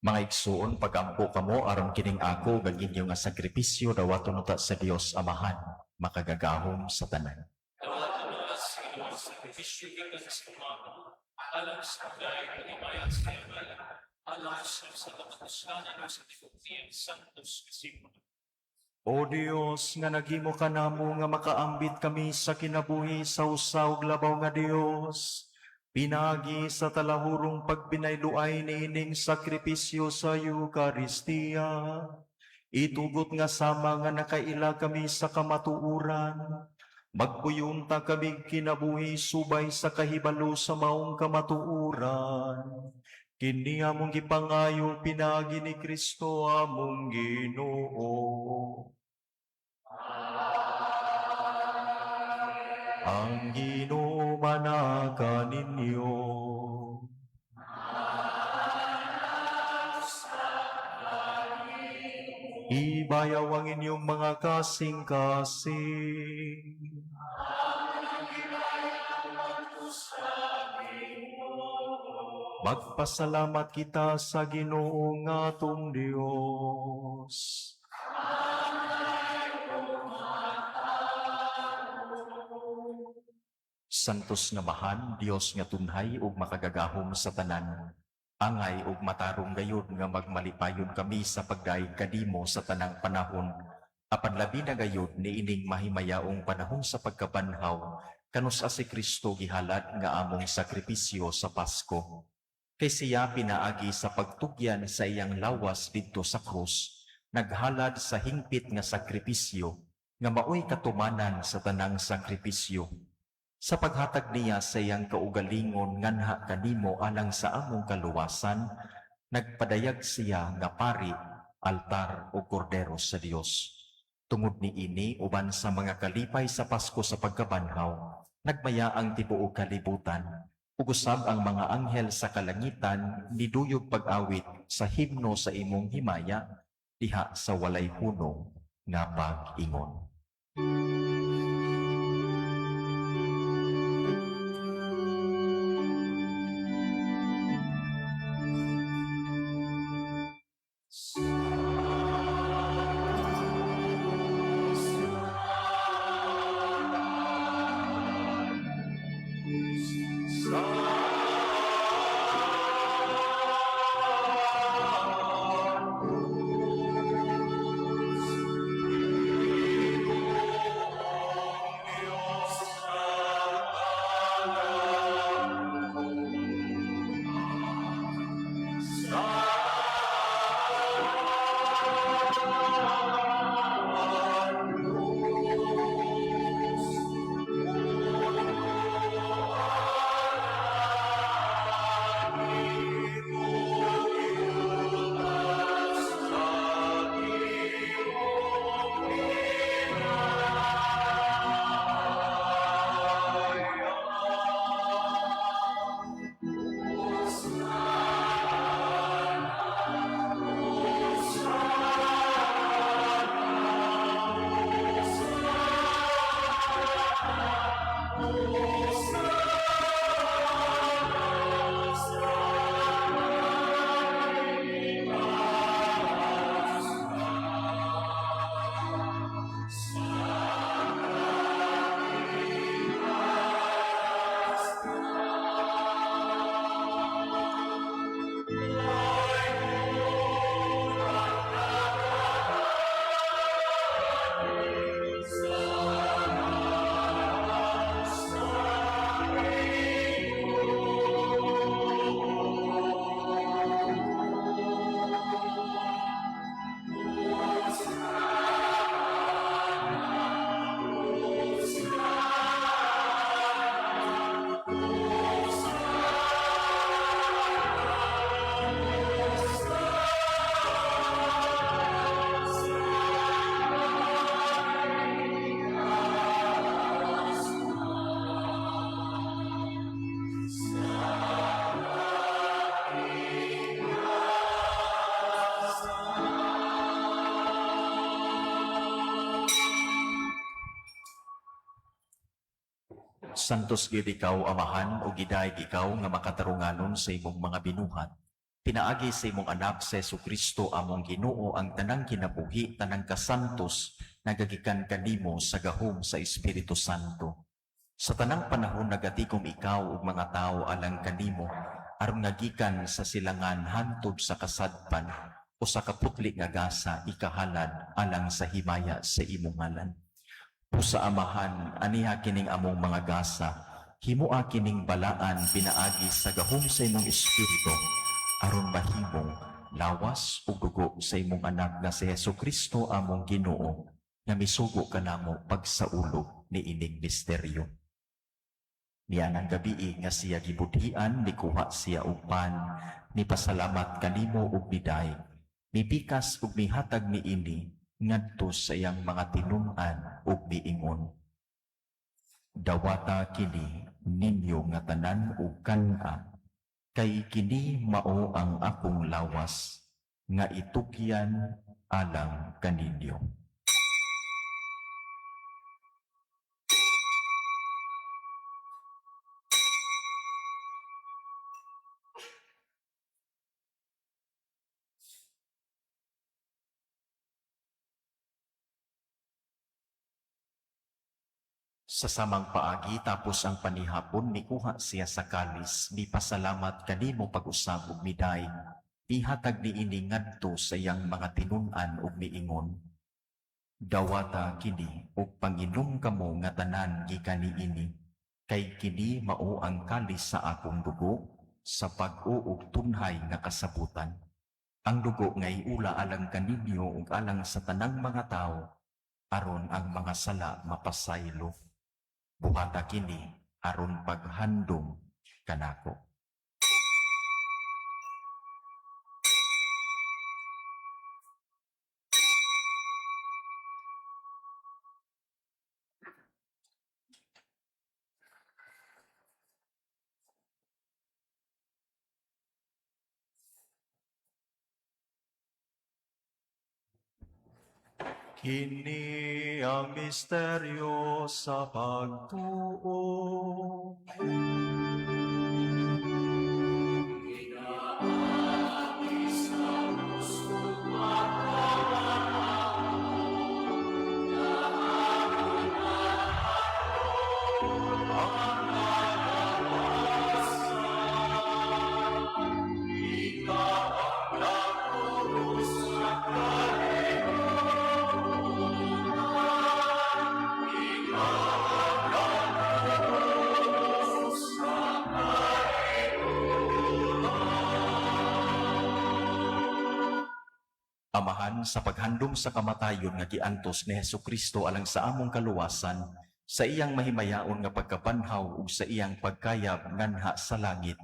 Mga igsuon, pagampo kamo aron kining ako ug inyo nga sakripisyo dawaton unta sa Dios Amahan, makagagahom sa tanan. Dawaton unta sa Ginoo ang sakripisyo gikan sa imoha, alang sa pagdayeg ug himaya sa iyang ngalan, alang usab sa kapatasanan ug sa tibuok niyang santos nga simbahan. O Dios, nga naghimo kanamo nga makaambit kami sa kinabuhi sa usa ug labaw nga Dios, pinaagi sa talahurong pagbinayloay niining sakripisyo sa Eukaristiya, itugot nga sama nga nakaila kami sa kamatuoran, magpuyon ta kami kinabuhi subay sa kahibalo sa maong kamatuoran. Kini among gipangayo pinaagi ni Kristo among Ginoo. Ang Ginoo manaa kaninyo. Ibayaw ang inyong mga kasing-kasing. Magpasalamat kita sa Ginoo nga atong Dios. Santos nga Amahan, Dios nga tunhay ug makagagahom sa tanan. Angay ug matarong gayud nga magmalipayon kami sa pagdayeg kanimo sa tanang panahon. Apan labi na gayud niining mahimayaong panahon sa pagkabanhaw, kanus-a si Kristo gihalad nga among sakripisyo sa Pasko. Kay siya pinaagi sa pagtugyan sa iyang lawas didto sa krus, naghalad sa hingpit nga sakripisyo nga maoy katumanan sa tanang sakripisyo. Sa paghatag niya sa iyang kaugalingon nganha kanimo alang sa among kaluwasan, nagpadayag siya nga pari, altar o kordero sa Dios. Tungod niini uban sa mga kalipay sa Pasko sa pagkabanhaw, nagmaya ang tibuok kalibutan, ug usab ang mga anghel sa kalangitan niduyog pag-awit sa himno sa imong himaya diha sa walay hunong nga pag-ingon. Santos gyud ikaw, Amahan, ug gidayeg ikaw nga makatarunganon sa imong mga binuhat. Pinaagi sa imong anak sa Kristo among Ginoo, ang tanang kinabuhi, tanang kasantos, nagagikan kanimo sa gahom sa Espiritu Santo. Sa tanang panahon nagatikom ikaw ug mga tawo alang kanimo, aron nga gikan sa silangan hantod sa kasadpan o sa kaputli nga gasa ikahalad alang sa himaya sa imong ngalan. O sa Amahan, aniha kining among mga gasa, himoa kining balaan pinaagi sa gahom sa imong Espiritu, aron mahimong lawas ug dugo sa imong anak nga si Hesus Kristo among Ginoo, nga misugo kanamo pagsaulog niining misteryo. Nianang gabii nga siya gibudhian, nikuha siya og pan, nipasalamat kanimo ug miday, mipikas ug mihatag niini ngadto sa iyang mga tinun-an ug miingon: "Dawata kini ninyo nga tanan ug kan-a, kay kini mao ang akong lawas nga itugyan alang kaninyo." Sa samang paagi, tapos ang panihapon, nikuha siya sa kalis, mipasalamat kanimo pag-usab ug miday, mihatag niini ngadto sa iyang mga tinun-an ug miingon: "Dawata kini ug panginom kamo nga tanan gikan niini, kay kini mao ang kalis sa akong dugo sa bag-o ug tunhay nga kasabutan. Ang dugo nga iula alang kaninyo ug alang sa tanang mga tawo aron ang mga sala mapasaylo. Buhata kini aron paghandom kanako." Kini ang misteryo sa pagtuo. Amahan, sa paghandom sa kamatayon nga giantos ni Hesus Kristo alang sa among kaluwasan, sa iyang mahimayaon nga pagkabanhaw ug sa iyang pagkayab nganha sa langit,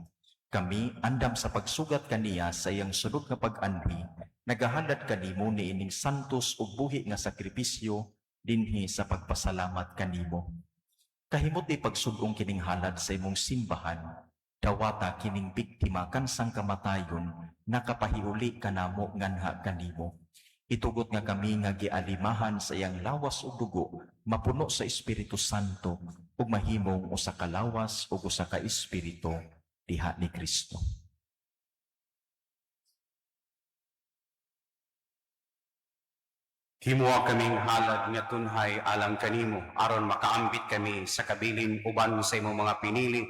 kami andam sa pagsugat kaniya sa iyang sulod nga pag-anhi, nagahalad kanimo niining santos ug buhi nga sakripisyo dinhi sa pagpasalamat kanimo. Kahimot ipagsug-ong kining halad sa imong simbahan, dawata kining biktima kansang kamatayon nakapahiuli kanamo nganha kanimo. Itugot nga kami nga gialimahan sa iyang lawas ug dugo, mapuno sa Espiritu Santo ug mahimong usa ka lawas ug usa ka espiritu diha ni Kristo. Himoa kaming halad nga tunhay alang kanimo aron makaambit kami sa kabilin uban sa imong mga pinili,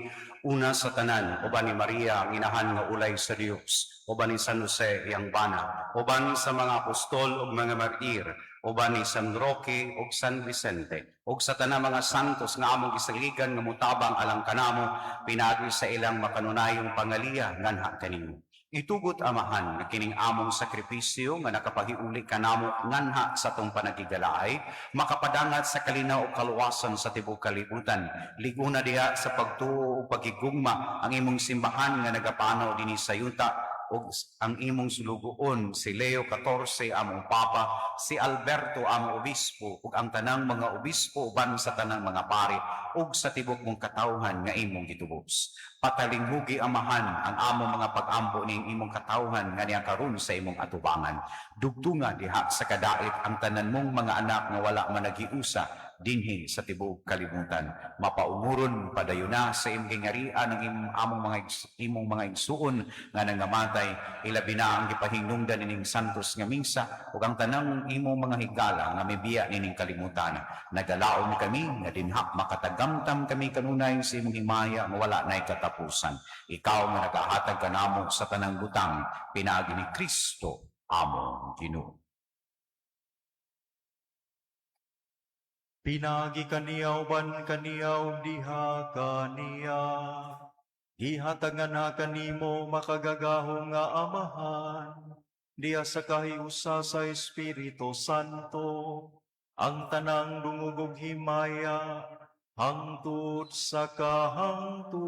una sa tanan uban ni Maria ang inahan nga ulay sa Dios, uban ni San Jose iyang bana, uban sa mga apostol ug mga martir, uban ni San Roque ug San Vicente, ug sa tanang mga santos nga among gisaligan nga motabang alang kanamo pinaagi sa ilang makanunayong pangaliya nganha kanimo. Itugot, Amahan, nga kining among sakripisyo nga nakapahiuli kanamo nganha sa atong panagigalaay, makapadangat sa kalinaw ug kaluwasan sa tibuok kalibutan. Liguna diha sa pagtuo ug pagigugma ang imong simbahan nga nagapanaw dinhi sa yuta, ug ang imong sulugoon si Leo XIV among Papa, si Alberto among obispo, ug ang tanang mga obispo uban sa tanang mga pari ug sa tibok mong katawhan nga imong gitubos. Patalinghugi, Amahan, ang among mga pag-ampo ning imong katawhan nga niya karon sa imong atubangan. Dugtunga diha sa kadait ang tanan mong mga anak nga wala man nagiusa. dinhi sa tibuok kalibutan. Mapaunguron padayuna sa imong gihingarian ang among mga imong mga igsuon nga nangamatay, ilabi na ang gipahinungdan ining santos nga misa ug ang tanang imong mga higala nga mibiya nining kalimutan. Nagalaom kami nga dinha makatagamtam kami kanunay sa imong himaya nga wala nay katapusan. Ikaw nga nagahatag kanamo sa tanang butang pinaagi ni Kristo among Ginoo. Pinaagi kaniya uban kaniya ug diha kaniya. Gihatag na kanimo makagagahom nga Amahan, diha sa kahiusa sa Espiritu Santo, ang tanang dungog ug himaya hangtod sa kahangturan.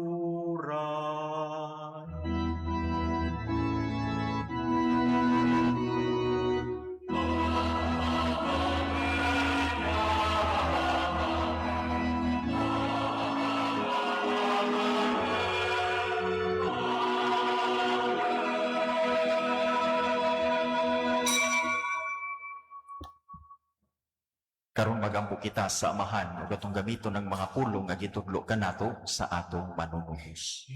Karon magampo kita sa Amahan ug atong gamiton ang mga pulong nga gitudlo kanato sa atong manunubos.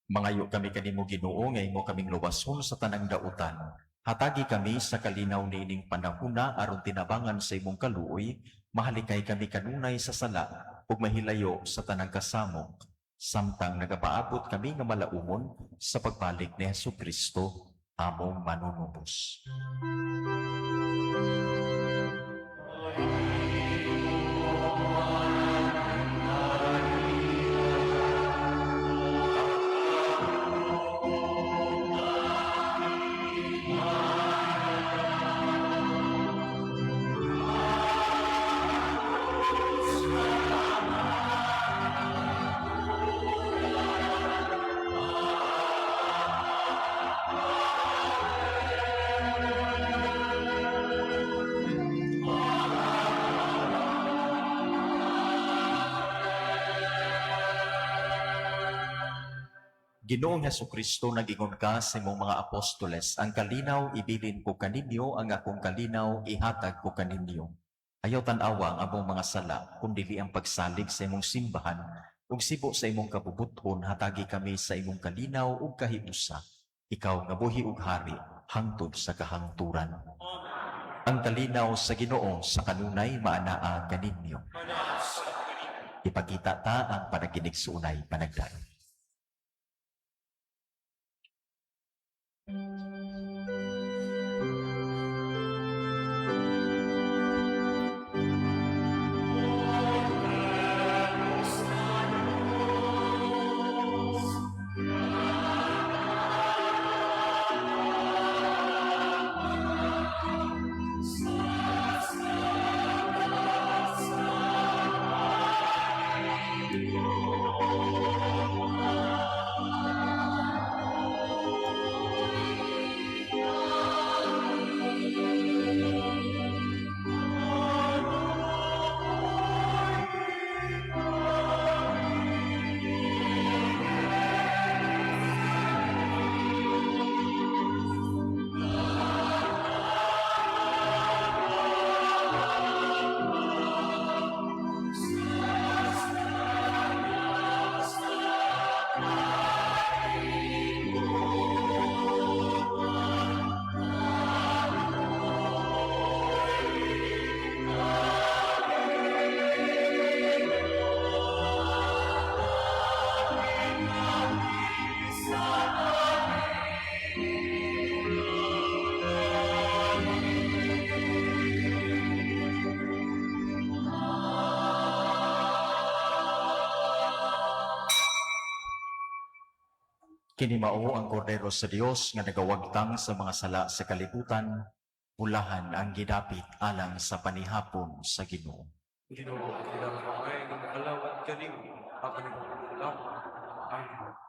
Mangayo kami kanimo, Ginoo, nga imo kaming luwason sa tanang dautan. Hatagi kami sa kalinaw niining panahuna aron tinabangan sa imong kaluoy, mahalikay kami kanunay sa sala ug mahilayo sa tanang kasamok, samtang nagapaabot kami nga malaumon sa pagbalik ni Hesus Kristo among manunubos. Ginoong Hesukristo, nag-ingon ka sa imong mga apostoles, "Ang kalinaw ibilin ko kaninyo, ang akong kalinaw ihatag ko kaninyo. Ayaw tan-awa ang among mga sala, kundili ang pagsalig sa imong simbahan, ug sibo sa imong kabubuton, hatagi kami sa imong kalinaw ug kahiusa. Ikaw nga buhi ug hari hangtod sa kahangturan." Ang kalinaw sa Ginoo sa kanunay maanaa kaninyo. Ipakita ta ang panaginigsuonay panagdayon. Kini mao ang kordero sa Dios nga nagawagtang sa mga sala sa kalibutan, bulahan ang gidapit alang sa panihapon sa Ginoo. Ginoo, dili ako maayo nga makalawat kanimo, apan ikaw lamang ang maayo.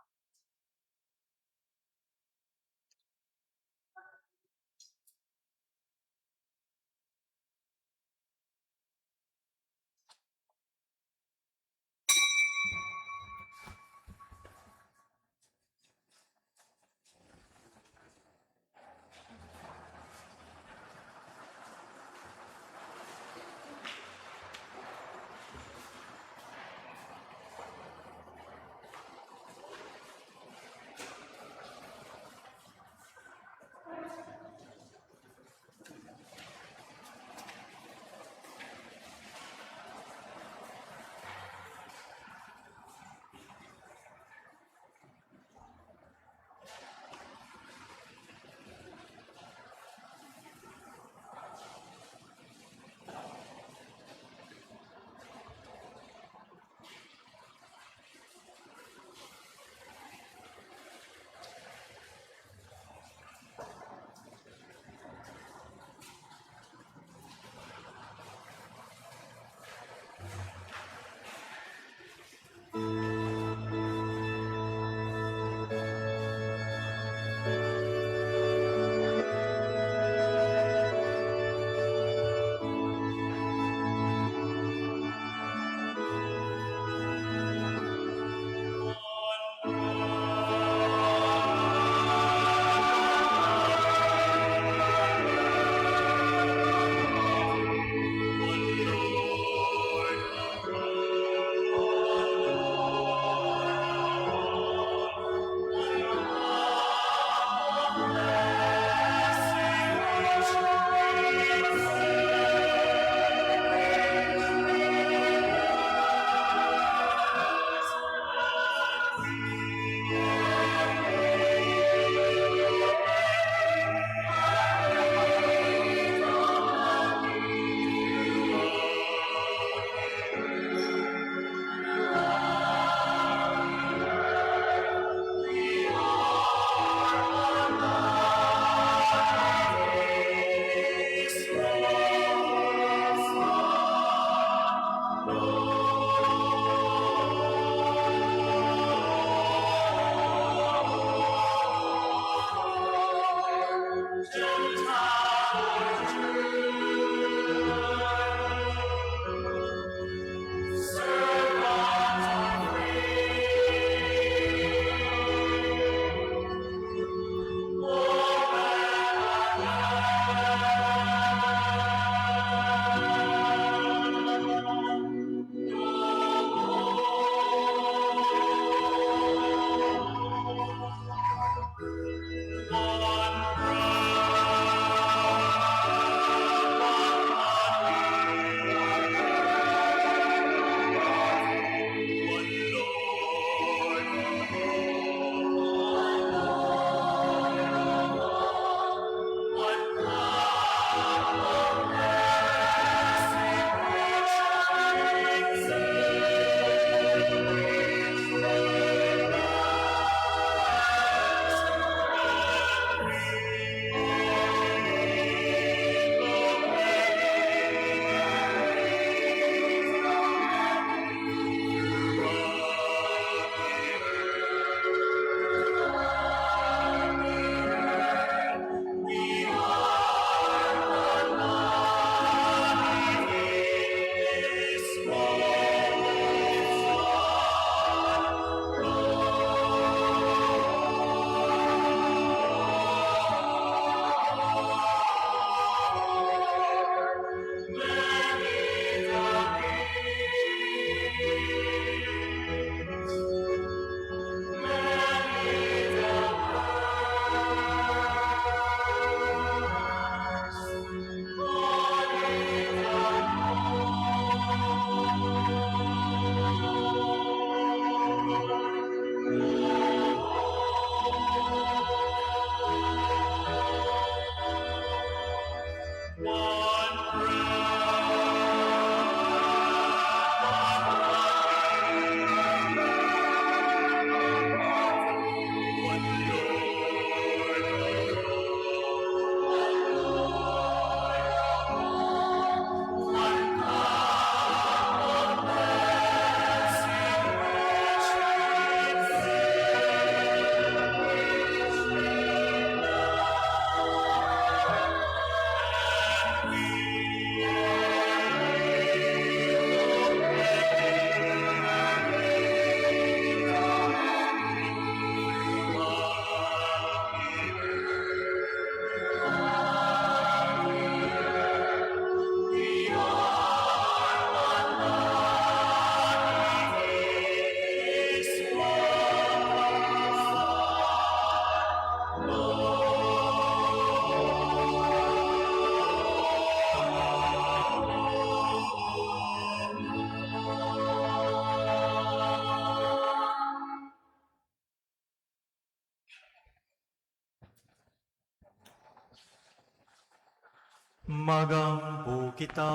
Magampo kita.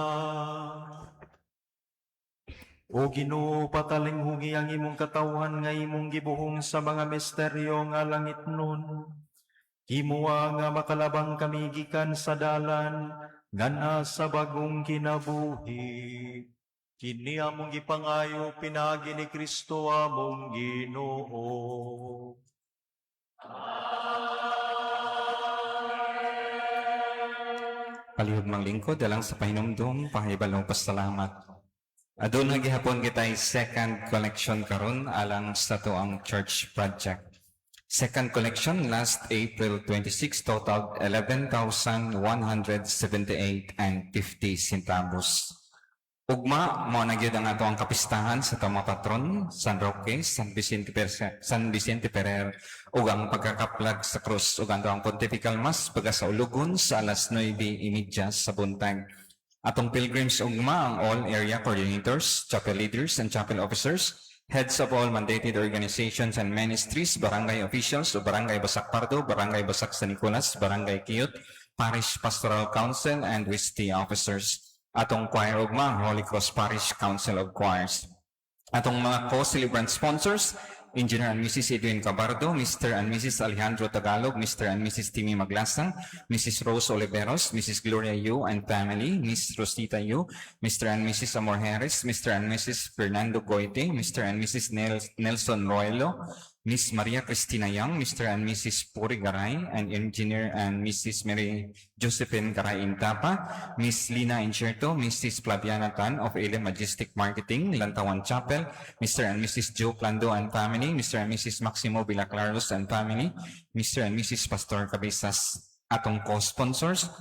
O Ginoo, patalinghugi ang imong katawhan nga imong gibuhong sa mga misteryo nga langitnon. Himoa nga makalabang kami gikan sa dalan nganha sa bagong kinabuhi. Kini among gipangayo pinaagi ni Kristo among Ginoo. Palihog manglingkod, alang sa pahinumdum, pahibalo, pasalamat. Aduna gihapon kitay second collection karon alang sa atoang church project. Second collection last April 26 totaled 11,178.50 centavos. Ugma, mao na gyud ang atoang kapistahan sa atong mga patron, San Roque, San Vicente Ferrer, ug ang pagkakaplag sa krus ug ang atoang Pontifical Mass pagkasaulugon sa alas 9:30 sa buntag. Atong pilgrims ugma ang all area coordinators, chapel leaders and chapel officers, heads of all mandated organizations and ministries, barangay officials o Barangay Basak Pardo, Barangay Basak San Nicolas, Barangay Kiyot, Parish Pastoral Council, and WISTI officers. Atong choir ugma, Holy Cross Parish Council of Choirs. Atong mga co-celebrant sponsors, Engineer and Mrs. Edwin Cabardo, Mr. and Mrs. Alejandro Tagalog, Mr. and Mrs. Timmy Maglasang, Mrs. Rose Oliveros, Mrs. Gloria Yu and family, Miss Rosita Yu, Mr. and Mrs. Amor Harris, Mr. and Mrs. Fernando Goite, Mr. and Mrs. Nelson Roelo, Miss Maria Cristina Young, Mr. and Mrs. Puri Garay, and Engineer and Mrs. Mary Josephine Garay Intapa, Miss Lina Incherto, Mrs. Flaviana Tan of Alem Majestic Marketing, Lantawan Chapel, Mr. and Mrs. Joe Plando and family, Mr. and Mrs. Maximo Villaclaros and family, Mr. and Mrs. Pastor Cabezas. Atong co-sponsors,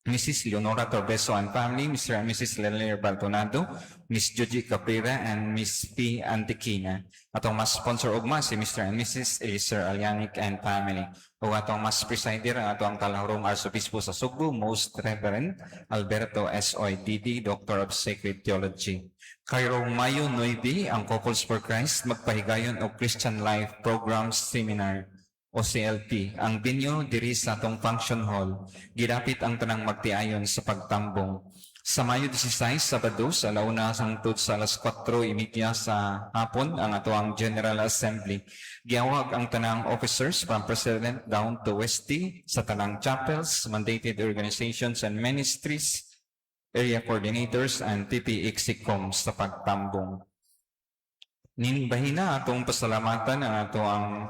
Mrs. Leonora Torbeso and family, Mr. and Mrs. Lele Baldonado, Miss Judy Cabrera, and Miss P. Antiquina. Atong mass sponsor ugma si Mr. and Mrs. Eliezer Alianic and family. Ug atong mass presider ang atong Talahurong Arsobispo sa Sugbo, Most Reverend Alberto S. O. D.D., Doctor of Sacred Theology. Karong Mayo 9, ang Couples for Christ magpahigayon og Christian Life Program Seminar o CLP. Ang venue diri sa atong function hall. Gidapit ang tanang magtiayon sa pagtambong. Sa Mayo 16, Sabado, sa alauna hangtod sa alas 4:30 sa hapon, ang atoang General Assembly. Giawhag ang tanang officers from President down to Westy sa tanang chapels, mandated organizations and ministries, area coordinators, and TP Execom sa pagtambong. Ning bahina atong pasalamatan ang atoang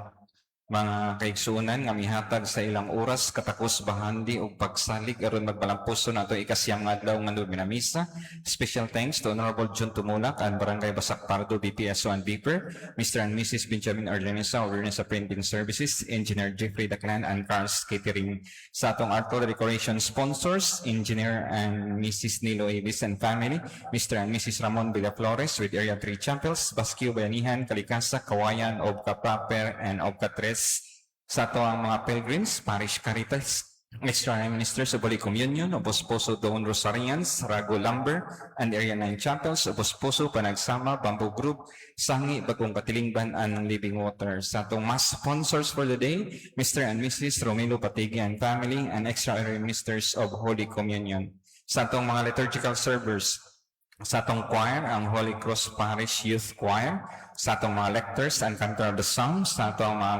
mga kaigsuonan nga mihatag sa ilang oras, katakos, bahandi ug pagsalig aron magmalampuson nato ikasiyam nga adlaw nga novena misa. Special thanks to Honorable John Tumulak and Barangay Basak Pardo, BPSO and BPER, Mr. and Mrs. Benjamin Orlenisa, Orlenisa Printing Services, Engineer Jeffrey Daclan and Carl's Catering. Sa atong art decoration sponsors, Engineer and Mrs. Nilo Avis and family, Mr. and Mrs. Ramon Villaflores with Area 3 Chapels, Basquio Bayanihan, Kalikasa, Kawayan, Obka Proper, and Obka Tres. Sa atoang mga pilgrims, Parish Caritas, Extraordinary Ministers of Holy Communion, Obos Poso Doon Rosarians, Rago Lumber, and Area 9 Chapels, Obos Poso, Panagsama, Bamboo Group, Sangi, Bagong Katilingban, and Living Water. Sa atong mass sponsors for the day, Mr. and Mrs. Romelo Patigi and family, and Extraordinary Ministers of Holy Communion. Sa atong mga liturgical servers, sa atong choir, ang Holy Cross Parish Youth Choir, sa atong mga lectors and cantor of the Psalms, sa atong mga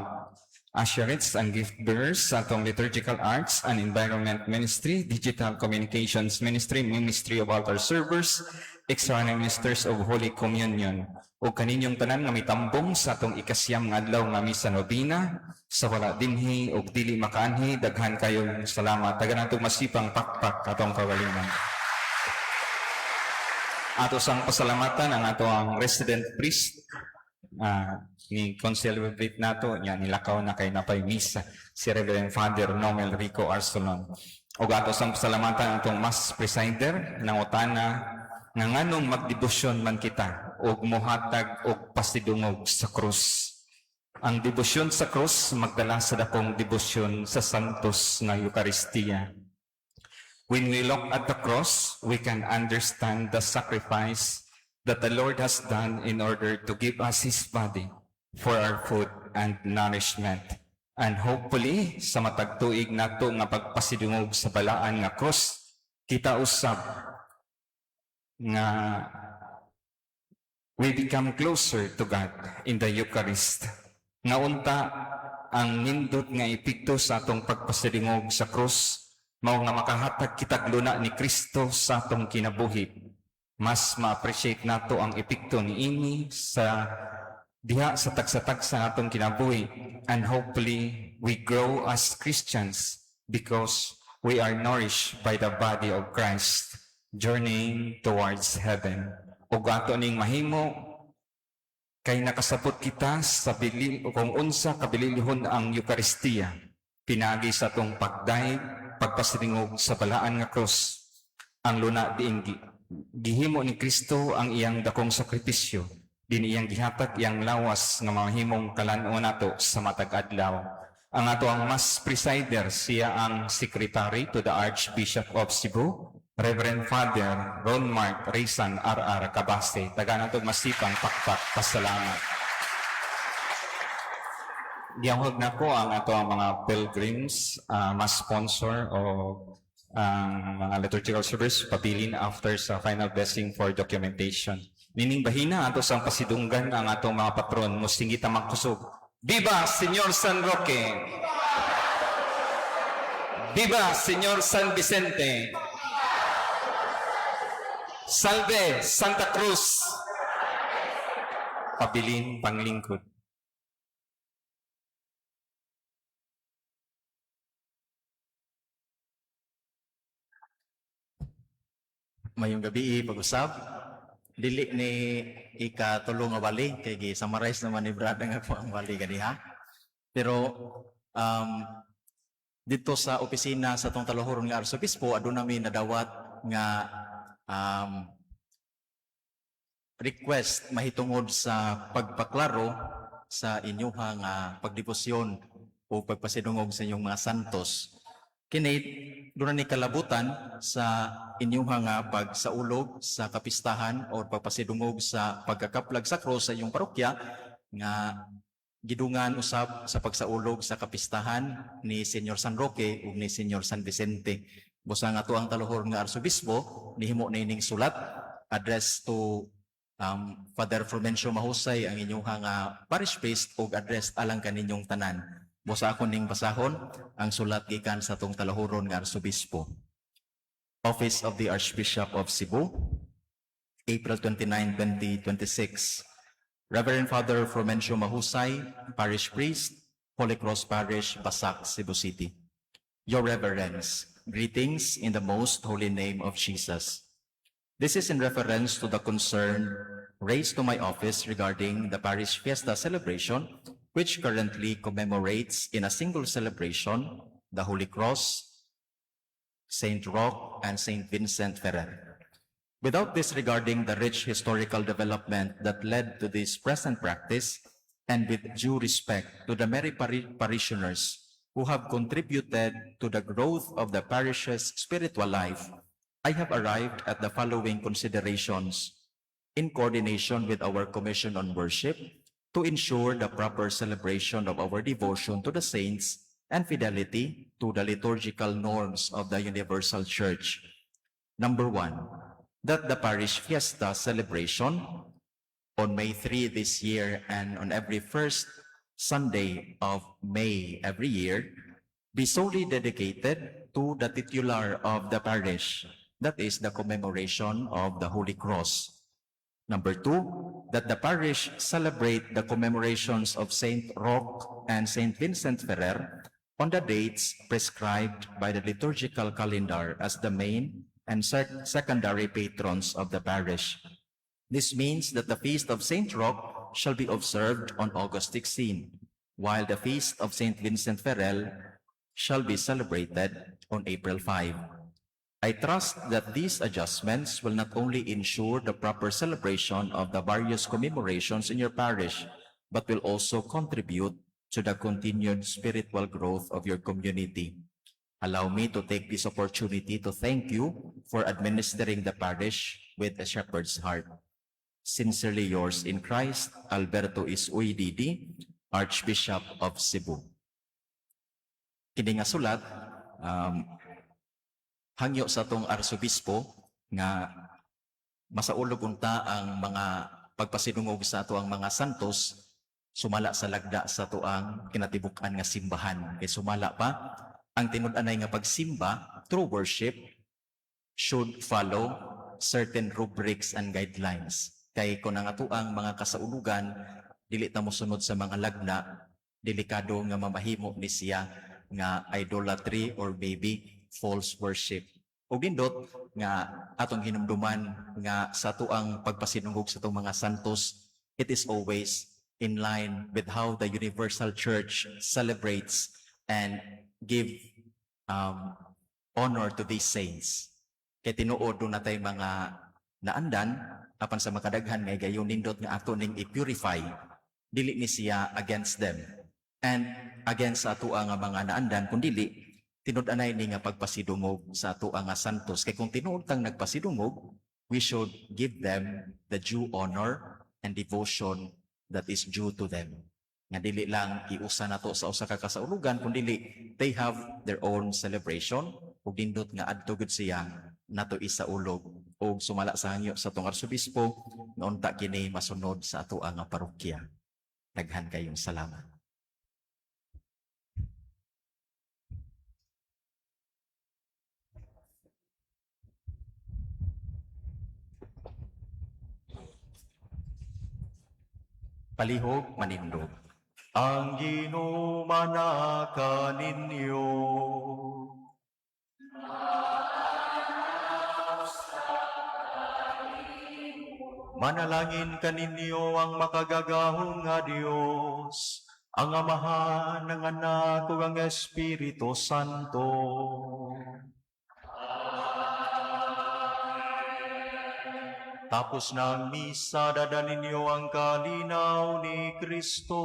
usherates and gift bearers, sa atong liturgical arts and environment ministry, digital communications ministry, ministry of altar servers, extraordinary ministers of Holy Communion. O kaninyong tanan nga mitambong sa atong ikasiyam nga adlaw nga misa nobina, sa wala dinhi ug dili makaanhi, daghan kayong salamat. Tagaan natong masipang pakpak atong kaugalingon. Ato sang pasalamatan ang ato ang resident priest ni concelebrate nato nya nilakaw na kay napay misa, si Reverend Father Noel Rico Arsolon. Ug ato sang pasalamatan atong mass presider, nangutana nga nganong magdebosyon man kita og mohatag og pasidungog sa krus. Ang debosyon sa krus magdala sa dakong debosyon sa santos nga Eukaristiya. When we look at the cross, we can understand the sacrifice that the Lord has done in order to give us His body for our food and nourishment. And hopefully, sa matag tuig nato nga pagpasidungog sa balaan nga cross, Kita usab nga we become closer to God in the Eucharist. Nga unta ang nindot nga epekto sa atong pagpasidungog sa krus mao nga makahatag kitag luna ni Kristo sa atong kinabuhi. Mas ma-appreciate nato ang epekto niini sa diha sa tagsa-tagsa atong kinabuhi, and hopefully we grow as Christians because we are nourished by the body of Christ journeying towards heaven. Ug ato ning mahimo kay nakasabot kita sa bilil kung unsa kabililhon ang Eukaristiya pinaagi sa atong pagdayeg, pagpasidungog sa balaan nga krus, ang luna diin gihimo ni Kristo ang iyang dakong sakripisyo, din iyang gihatag iyang lawas nga mahimong kalan-on nato sa matag adlaw. Ang ato ang mass presider, siya ang secretary to the Archbishop of Cebu, Reverend Father Ron Mark Raysan R.R. Cabaste. Tagaan nato masipang pakpak pasalamat. Gianghag na ko ang ato ang mga pilgrims, mass sponsor o ang mga liturgical service, pabilin after sa final blessing for documentation. Nining bahina, ato sang pasidunggan ang atong mga patron, mustingi ta magkusog. Viva Señor San Roque! Viva Señor San Vicente! Salve Santa Cruz! Pabilin panglingkod. Mayong gabi, pag-usab. Dili ni ikatulo nga wali kay gi-summarize naman ni Brad ang ako ang wali ganiha. Pero dito sa opisina sa atong talohoron nga Arsobispo, aduna mi nadawat nga request mahitungod sa pagpaklaro sa inyuha nga pagdebosyon o pagpasidungog sa inyong mga santos. Kini doon ni kalabutan sa inyuha nga pagsaulog sa kapistahan o pagpasidungog sa pagkakaplag sa krus sa inyong parokya nga gidungan usab sa pagsaulog sa kapistahan ni Senyor San Roque ug ni Senyor San Vicente. Busa nga ato ang talohor nga arsobispo nihimo na ining sulat address to Father Frumencio Mahusay, ang inyong nga parish priest, ug address alang kaninyong tanan. Busa ako ning basahon ang sulat gikan sa atong talohoron nga arsobispo. Office of the Archbishop of Cebu, April 29, 2026. Reverend Father Frumencio Mahusay, Parish Priest, Holy Cross Parish, Basak, Cebu City. Your Reverence, greetings in the most holy name of Jesus. This is in reference to the concern raised to my office regarding the parish fiesta celebration, which currently commemorates in a single celebration the Holy Cross, Saint Roque, and Saint Vincent Ferrer. Without disregarding the rich historical development that led to this present practice, and with due respect to the many parishioners who have contributed to the growth of the parish's spiritual life, I have arrived at the following considerations in coordination with our Commission on Worship to ensure the proper celebration of our devotion to the saints and fidelity to the liturgical norms of the Universal Church. Number one, that the parish fiesta celebration on May 3 this year and on every first Sunday of May every year be solely dedicated to the titular of the parish, that is the commemoration of the Holy Cross. Number two, that the parish celebrate the commemorations of Saint Roque and Saint Vincent Ferrer on the dates prescribed by the liturgical calendar as the main and secondary patrons of the parish. This means that the feast of Saint Roque shall be observed on August 16, while the feast of Saint Vincent Ferrer shall be celebrated on April 5. I trust that these adjustments will not only ensure the proper celebration of the various commemorations in your parish, but will also contribute to the continued spiritual growth of your community. Allow me to take this opportunity to thank you for administering the parish with a shepherd's heart. Sincerely yours in Christ, Alberto S. Uy, DD, Archbishop of Cebu. Kini nga sulat, Hangyo sa atong arsobispo nga masaulog unta ang mga pagpasidungog sa ato ang mga santos sumala sa lagda sa atoang kinatibuk-an nga simbahan. Kay sumala pa, ang tinud-anay nga pagsimba, true worship, should follow certain rubrics and guidelines. Kay kung ang atoang mga kasaulugan, dili ta mosunod sa mga lagna, delikado nga mamahimo ni siya nga idolatry or maybe false worship. Ug nindot nga atong hinumduman nga sa atoang pagpasidungog sa atong mga santos, it is always in line with how the Universal Church celebrates and give honor to these saints. Kay tinuod duna tay mga naandan apan sa makadaghan nga gayon nindot nga ato ning i-purify, dili ni siya against them and against sa atoa nga mga naandan, kundili tinud-anay ni nga pagpasidungog sa atoa nga santos. Kay kung tinuod tang nagpasidungog, we should give them the due honor and devotion that is due to them, nga dili lang iusa nato sa usa ka kasaulugan, kundili they have their own celebration ug nindot nga adto gud siya nato isaulog. Ug sumala sa hangyo sa atong arsobispo nga unta kini masunod sa atoa nga parokya. Daghan kayong salamat. Palihog manindog. Ang Ginoo manaka ninyo. Manalangin kaninyo ang makagagahom nga Dios, ang Amahan, ang Anak, ug ang Espiritu Santo. Tapos na ang misa, dada ninyo ang kalinaw ni Kristo.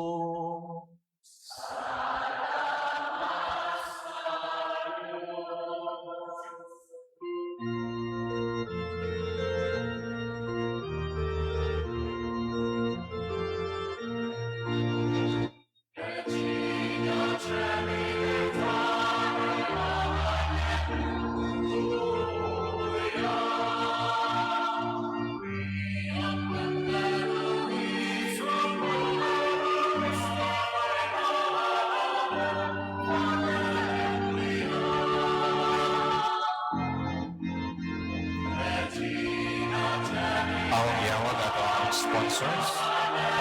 Akong gihawag ato ang sponsors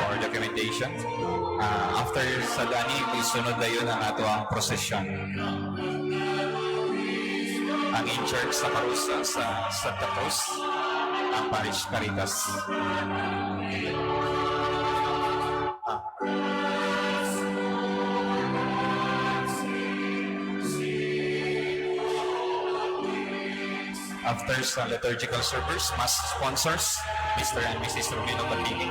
for documentation. After sa dani, isunod dayon ang ato ang prosesyon. Ang in charge sa karusa sa Santa Cruz, ang Parish Caritas. After sa liturgical service, mass sponsors, Mr. and Mrs. Romino Patini.